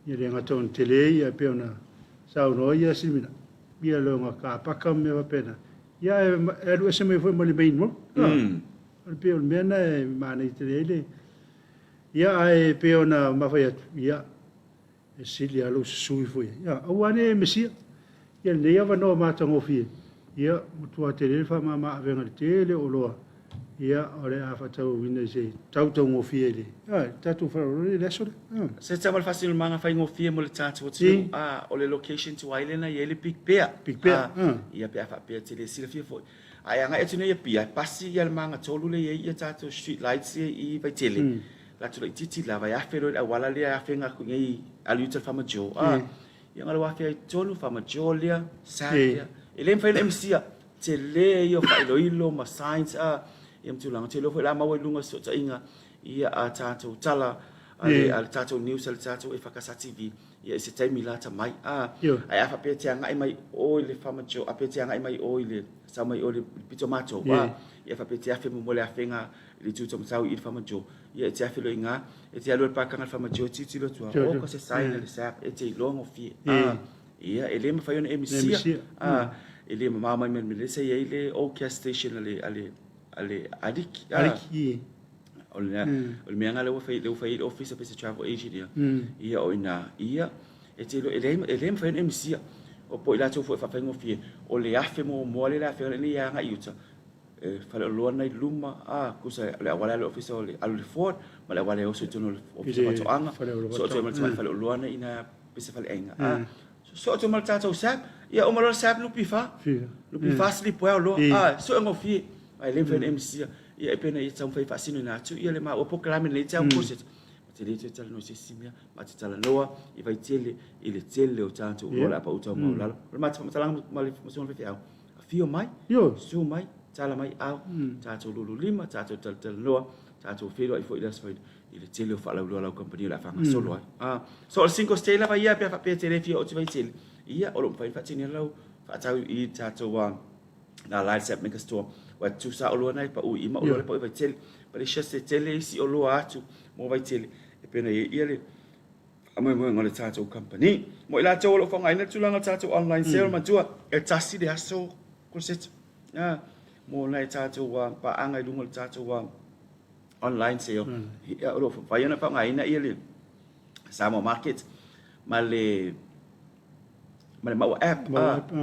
Ia le gata ona tele ia e pei ona saunoa ia Simina, ia lona car park ma mea faapena. Ia ae alu ese mai foi ma le main road. O le pei o le mea lena e manaia tele ai le ia ae pei ona mafai atu, ia e sili lava lou susu ifo i ai. Ia aua ne e mesia. Ia lenei avanoa matagofie, ia matua tele le faamama avega i le tele o oloa, ia o le a faatauina i se tautaugofie i le ia tatou faaaloalo i le aso lea. Se tau ma le faasinomaga faigofie mo le tatou atunuu, a o le location tuai lena e i ai le Big Bear. Big Bear, a. Ia pe a faapea e te le silafia foi. Ae agai atu nei Apia, e pasi ia le magatolu lea e i ai ia tatou street lights ia i Vaitele. Latou laitiiti lava e afe loa i le auala lea e afega atu nei alu i uta i le Farmer Joe. A, ia na o le afe ai i totonu Farmer Joe lea, Sam lea. E le mafai ona emisia, tele ia o faailoilo ma signs a, ia ma tulaga. Ou te iloa foi o le a maua i luga o fesootaiga ia a tatou tala a le tatou news a le tatou EFKS TV ia i se taimi lata mai. A, ae a faapea e te agai mai o i le Farmer Joe, a pea e te agai mai o i le, sau mai o i le pito matou, a, ia faapea e te afe muamua i le afega i le itu taumatau i le Farmer Joe, ia e te afe loa i ina, e te alu i le pakaga a le Farmer Joe, e tilotilo atu lava, oka se sign a le SAP, e te iloa gofie. A, ia, e le mafai ona e misia. A, e le mamao mai ma le mea lea sa i ai le old gas station a le, a le, a le Aliki. Aliki. O le, o le mea lena lea ua fai, lea ua fai ai le ofisa pe se travel agent ia. Ia o i ina, ia, e te iloa, e leai, e le mafai ona e misia. O po o i latou foi e faafaigofie, o le afe muamua lea i le afega lea e agai i uta, e faleoloa lena i luma, a, tusa o le auala lea o le ofisa o le alu i le Ford, ma le auala e oso i totonu o le ofisa o faatoaga, soo atu ai ma le tamai faleoloa lena i ina pe se faleaiga. A, soo atu ai ma le tatou SAP, ia uma loa le SAP NPF, NPF sleep well loa, a, soo e gofie, ae le mafai ona e misia. Ia e pei ona ia taumafai e faasinoina atu ia le maua polokalame lenei te au process. te le toe talanoa i se isi mea, ma te talanoa i Vaitele i le tele o tatou oloa o le a pau tau maualalo. O le matou faamatalaga ma le susuga i le faifeau, afio mai, susu mai, tala mai au, tatou lululima, tatou talatalanoa, tatou feiloai foi i le Aso Faraile i le tele o faalauiloa a lau kamupani o le a faagasolo ai. So o le Singles Day lava ia pe a faapea e te le fia oo atu i Vaitele, ia o lo o mafai ona faatino lau faatau i tatou nā la i le Sap Mega Store. Ua tutusa oloa na e pau i i ma oloa le pau i Vaitele. But it's just e tele isi oloa atu mo Vaitele e pei ona i ai ia le faamoemoega o le tatou company. Mo i latou o lo o faaaogaina le tulaga o le tatou online sale, matua e tasi le aso Koloseta. Mo nai tatou paaga i luga o le tatou online sale. Ia, o lo o mafai ona faaaogaina ia le Samoa Market ma le ma le maua app. Maua app, E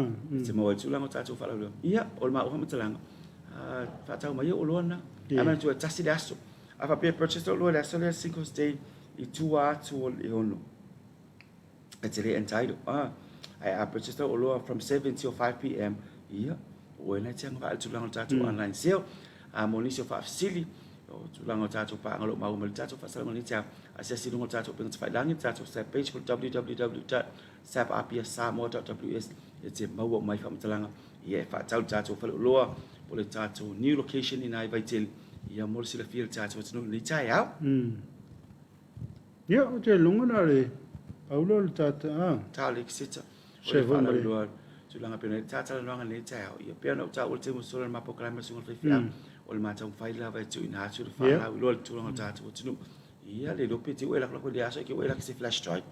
te maua ai tulaga o tatou faalauiloa. Ia, o le maua faamatalaga, faatau mai oloa na. Ae manatua e tasi le aso. A faapea e purchase oloa i le aso lea Singles Day i tua atu o le 6, e te le entitled. Ae a purchase lau oloa from 7 till 5 pm, ia, o oe na e te agavaa i le tulaga o le tatou online sale. Mo nisi o faafesili, o tulaga o tatou paaga o lo o maua mai le tatou faasalalauga i lenei taeao, asiasi i luga o le tatou upega tafailagi, le tatou SAP page po o le www.sapapiasamoa.ws e te maua uma ai faamatalaga ia e faatau le tatou faleoloa po o le tatou new location i ina i Vaitele ia mo le silafia e le tatou atunuu i lenei taeao. Ia, ou te luga na le paulo le tata, a. Tao le kiseta. O le faalauiloa tulaga pei ona i ai le talanoaga i lenei taeao. Ia pei ona ou taua i le taimi ua sola i le ma polokalame a le Susuga i le Faifeau, o le mataumafai lava e tuuina atu le faalauiloa i le tulaga o le tatou atunuu. Ia le iloa pe te i ua e lakolako i le aso, e te i ua e laki se flash drive.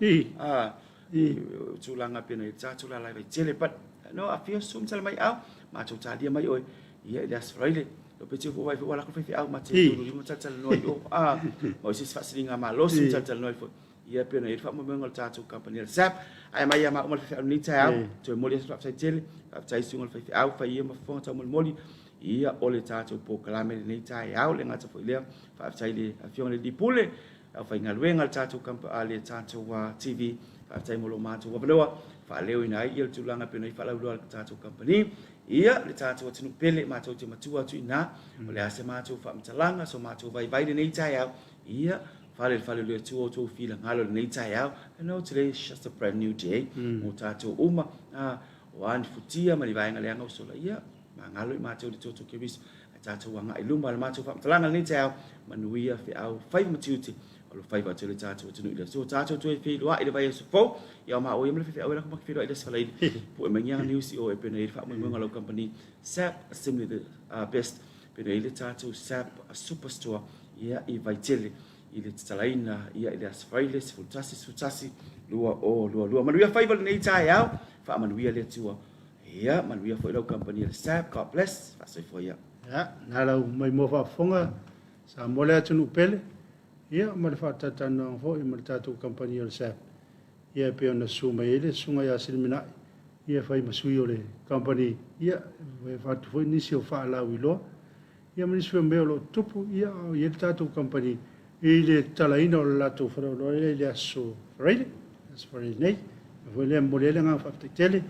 Tulaga pei ona i ai le tatou lalai Vaitele. But, no, afio susu ma tala mai au, matou talia mai oe. Ia i le Aso Faraile, o pe tiu foi ua lako faifeau ma te tulu lima talatalanoa i o. Ma o se isi faasiliga malosi ma talatalanoa ai foi. Ia pei ona i ai le faamoemoega o le tatou kamupani a le SAP. Ae mai ia maua ma le faifeau i lenei taeao, toe momoli atu le faafetai tele, faafetai i susuga i le faifeau, fai ia ma fofoga taumolimoli, ia o le tatou polokalame i lenei taeao. Le gata foi i lea, faafetai i le Afioga i le Alii Pule, le aufaigaluega a le tatou a le tatou TV, faafetai mo lo matou avanoa, faaleoina ai ia le tulaga e pei ona i ai faalauiloa a le tatou kamupani. Ia, le tatou atunuu pele, matou te matua atu i ina, o le a se matou faamatalaga, so matou vaivai lenei taeao, ia, fale i le fale o le Atua outou finagalo i lenei taeao. I know today is just a brand new day mo tatou uma, o a ni futia ma ni vaega leaga ua sola, ia, magalo i matou i le toto Keriso, ae tatou agai i luma le matou faamatalaga i lenei taeao, manuia feau, faiva ma tiute, O lo faiva atu le tatou atunuu i le aso. Tatou toe feiloai i le vaiaso fou. Ia o maua ia ma le faifeau e lako ma ke feiloai i le aso Faraile. Pue mai ni aga news i o e pei ona i ai le faamoemoega o lau kamupani SAP Simply the Best pei ona i ai le tatou SAP Superstore ia i Vaitele i le tatalaina ia i le aso Faraile 11 11 2022. Manuia faiva lenei taeao. Faamanuia le Atua. Ia manuia foi lau kamupani a le SAP. God bless. Faasoifua ia. Ia, na lau maimoa faafofoga Samoa le atunuu pele. Ia, ma le faatalatalanoaga foi ma le tatou kamupani o le SAP, ia e pei ona susu mai ai le Susuga ia Siliminai, ia e fai ma sui o le kamupani, ia, e avatu foi nisi o faalauiloa, ia ma nisi foi o mea o lo o tutupu, ia, a o i ai le tatou kamupani i le tatalaina o le latou faleoloa lea i le Aso Faraile, Aso Faraile nei. O le mea foi lea e momoli ai le agaga faafetai tele,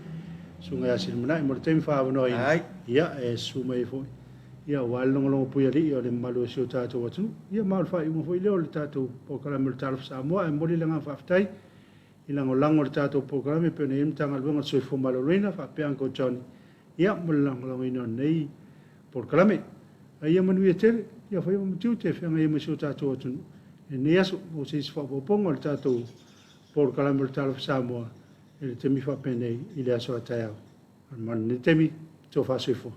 Susuga ia Siliminai mo le taimi faaavanoaina, ia, e susu mai ai foi. Ia, aua le logologo puialii o le mamalu o si o tatou atunuu. Ia, ma o le faaiuga foi lea o le tatou polokalame o le Talofa Samoa. Ae momoli le agaga faafetai i lagolago o le tatou polokalame e pei ona i ai le Matagaluega o le Soifua Maloloina faapea Uncle Johnny, ia, mo le lagolagoina o lenei polokalame. A ia manuia tele, ia faiva ma tiute e feagai ai ma si o tatou atunuu i lenei aso. Mo se isi faaopoopoga o le tatou polokalame o le Talofa Samoa i le taimi faapenei i le aso a taeao. Ma lenei taimi, tofa soifua.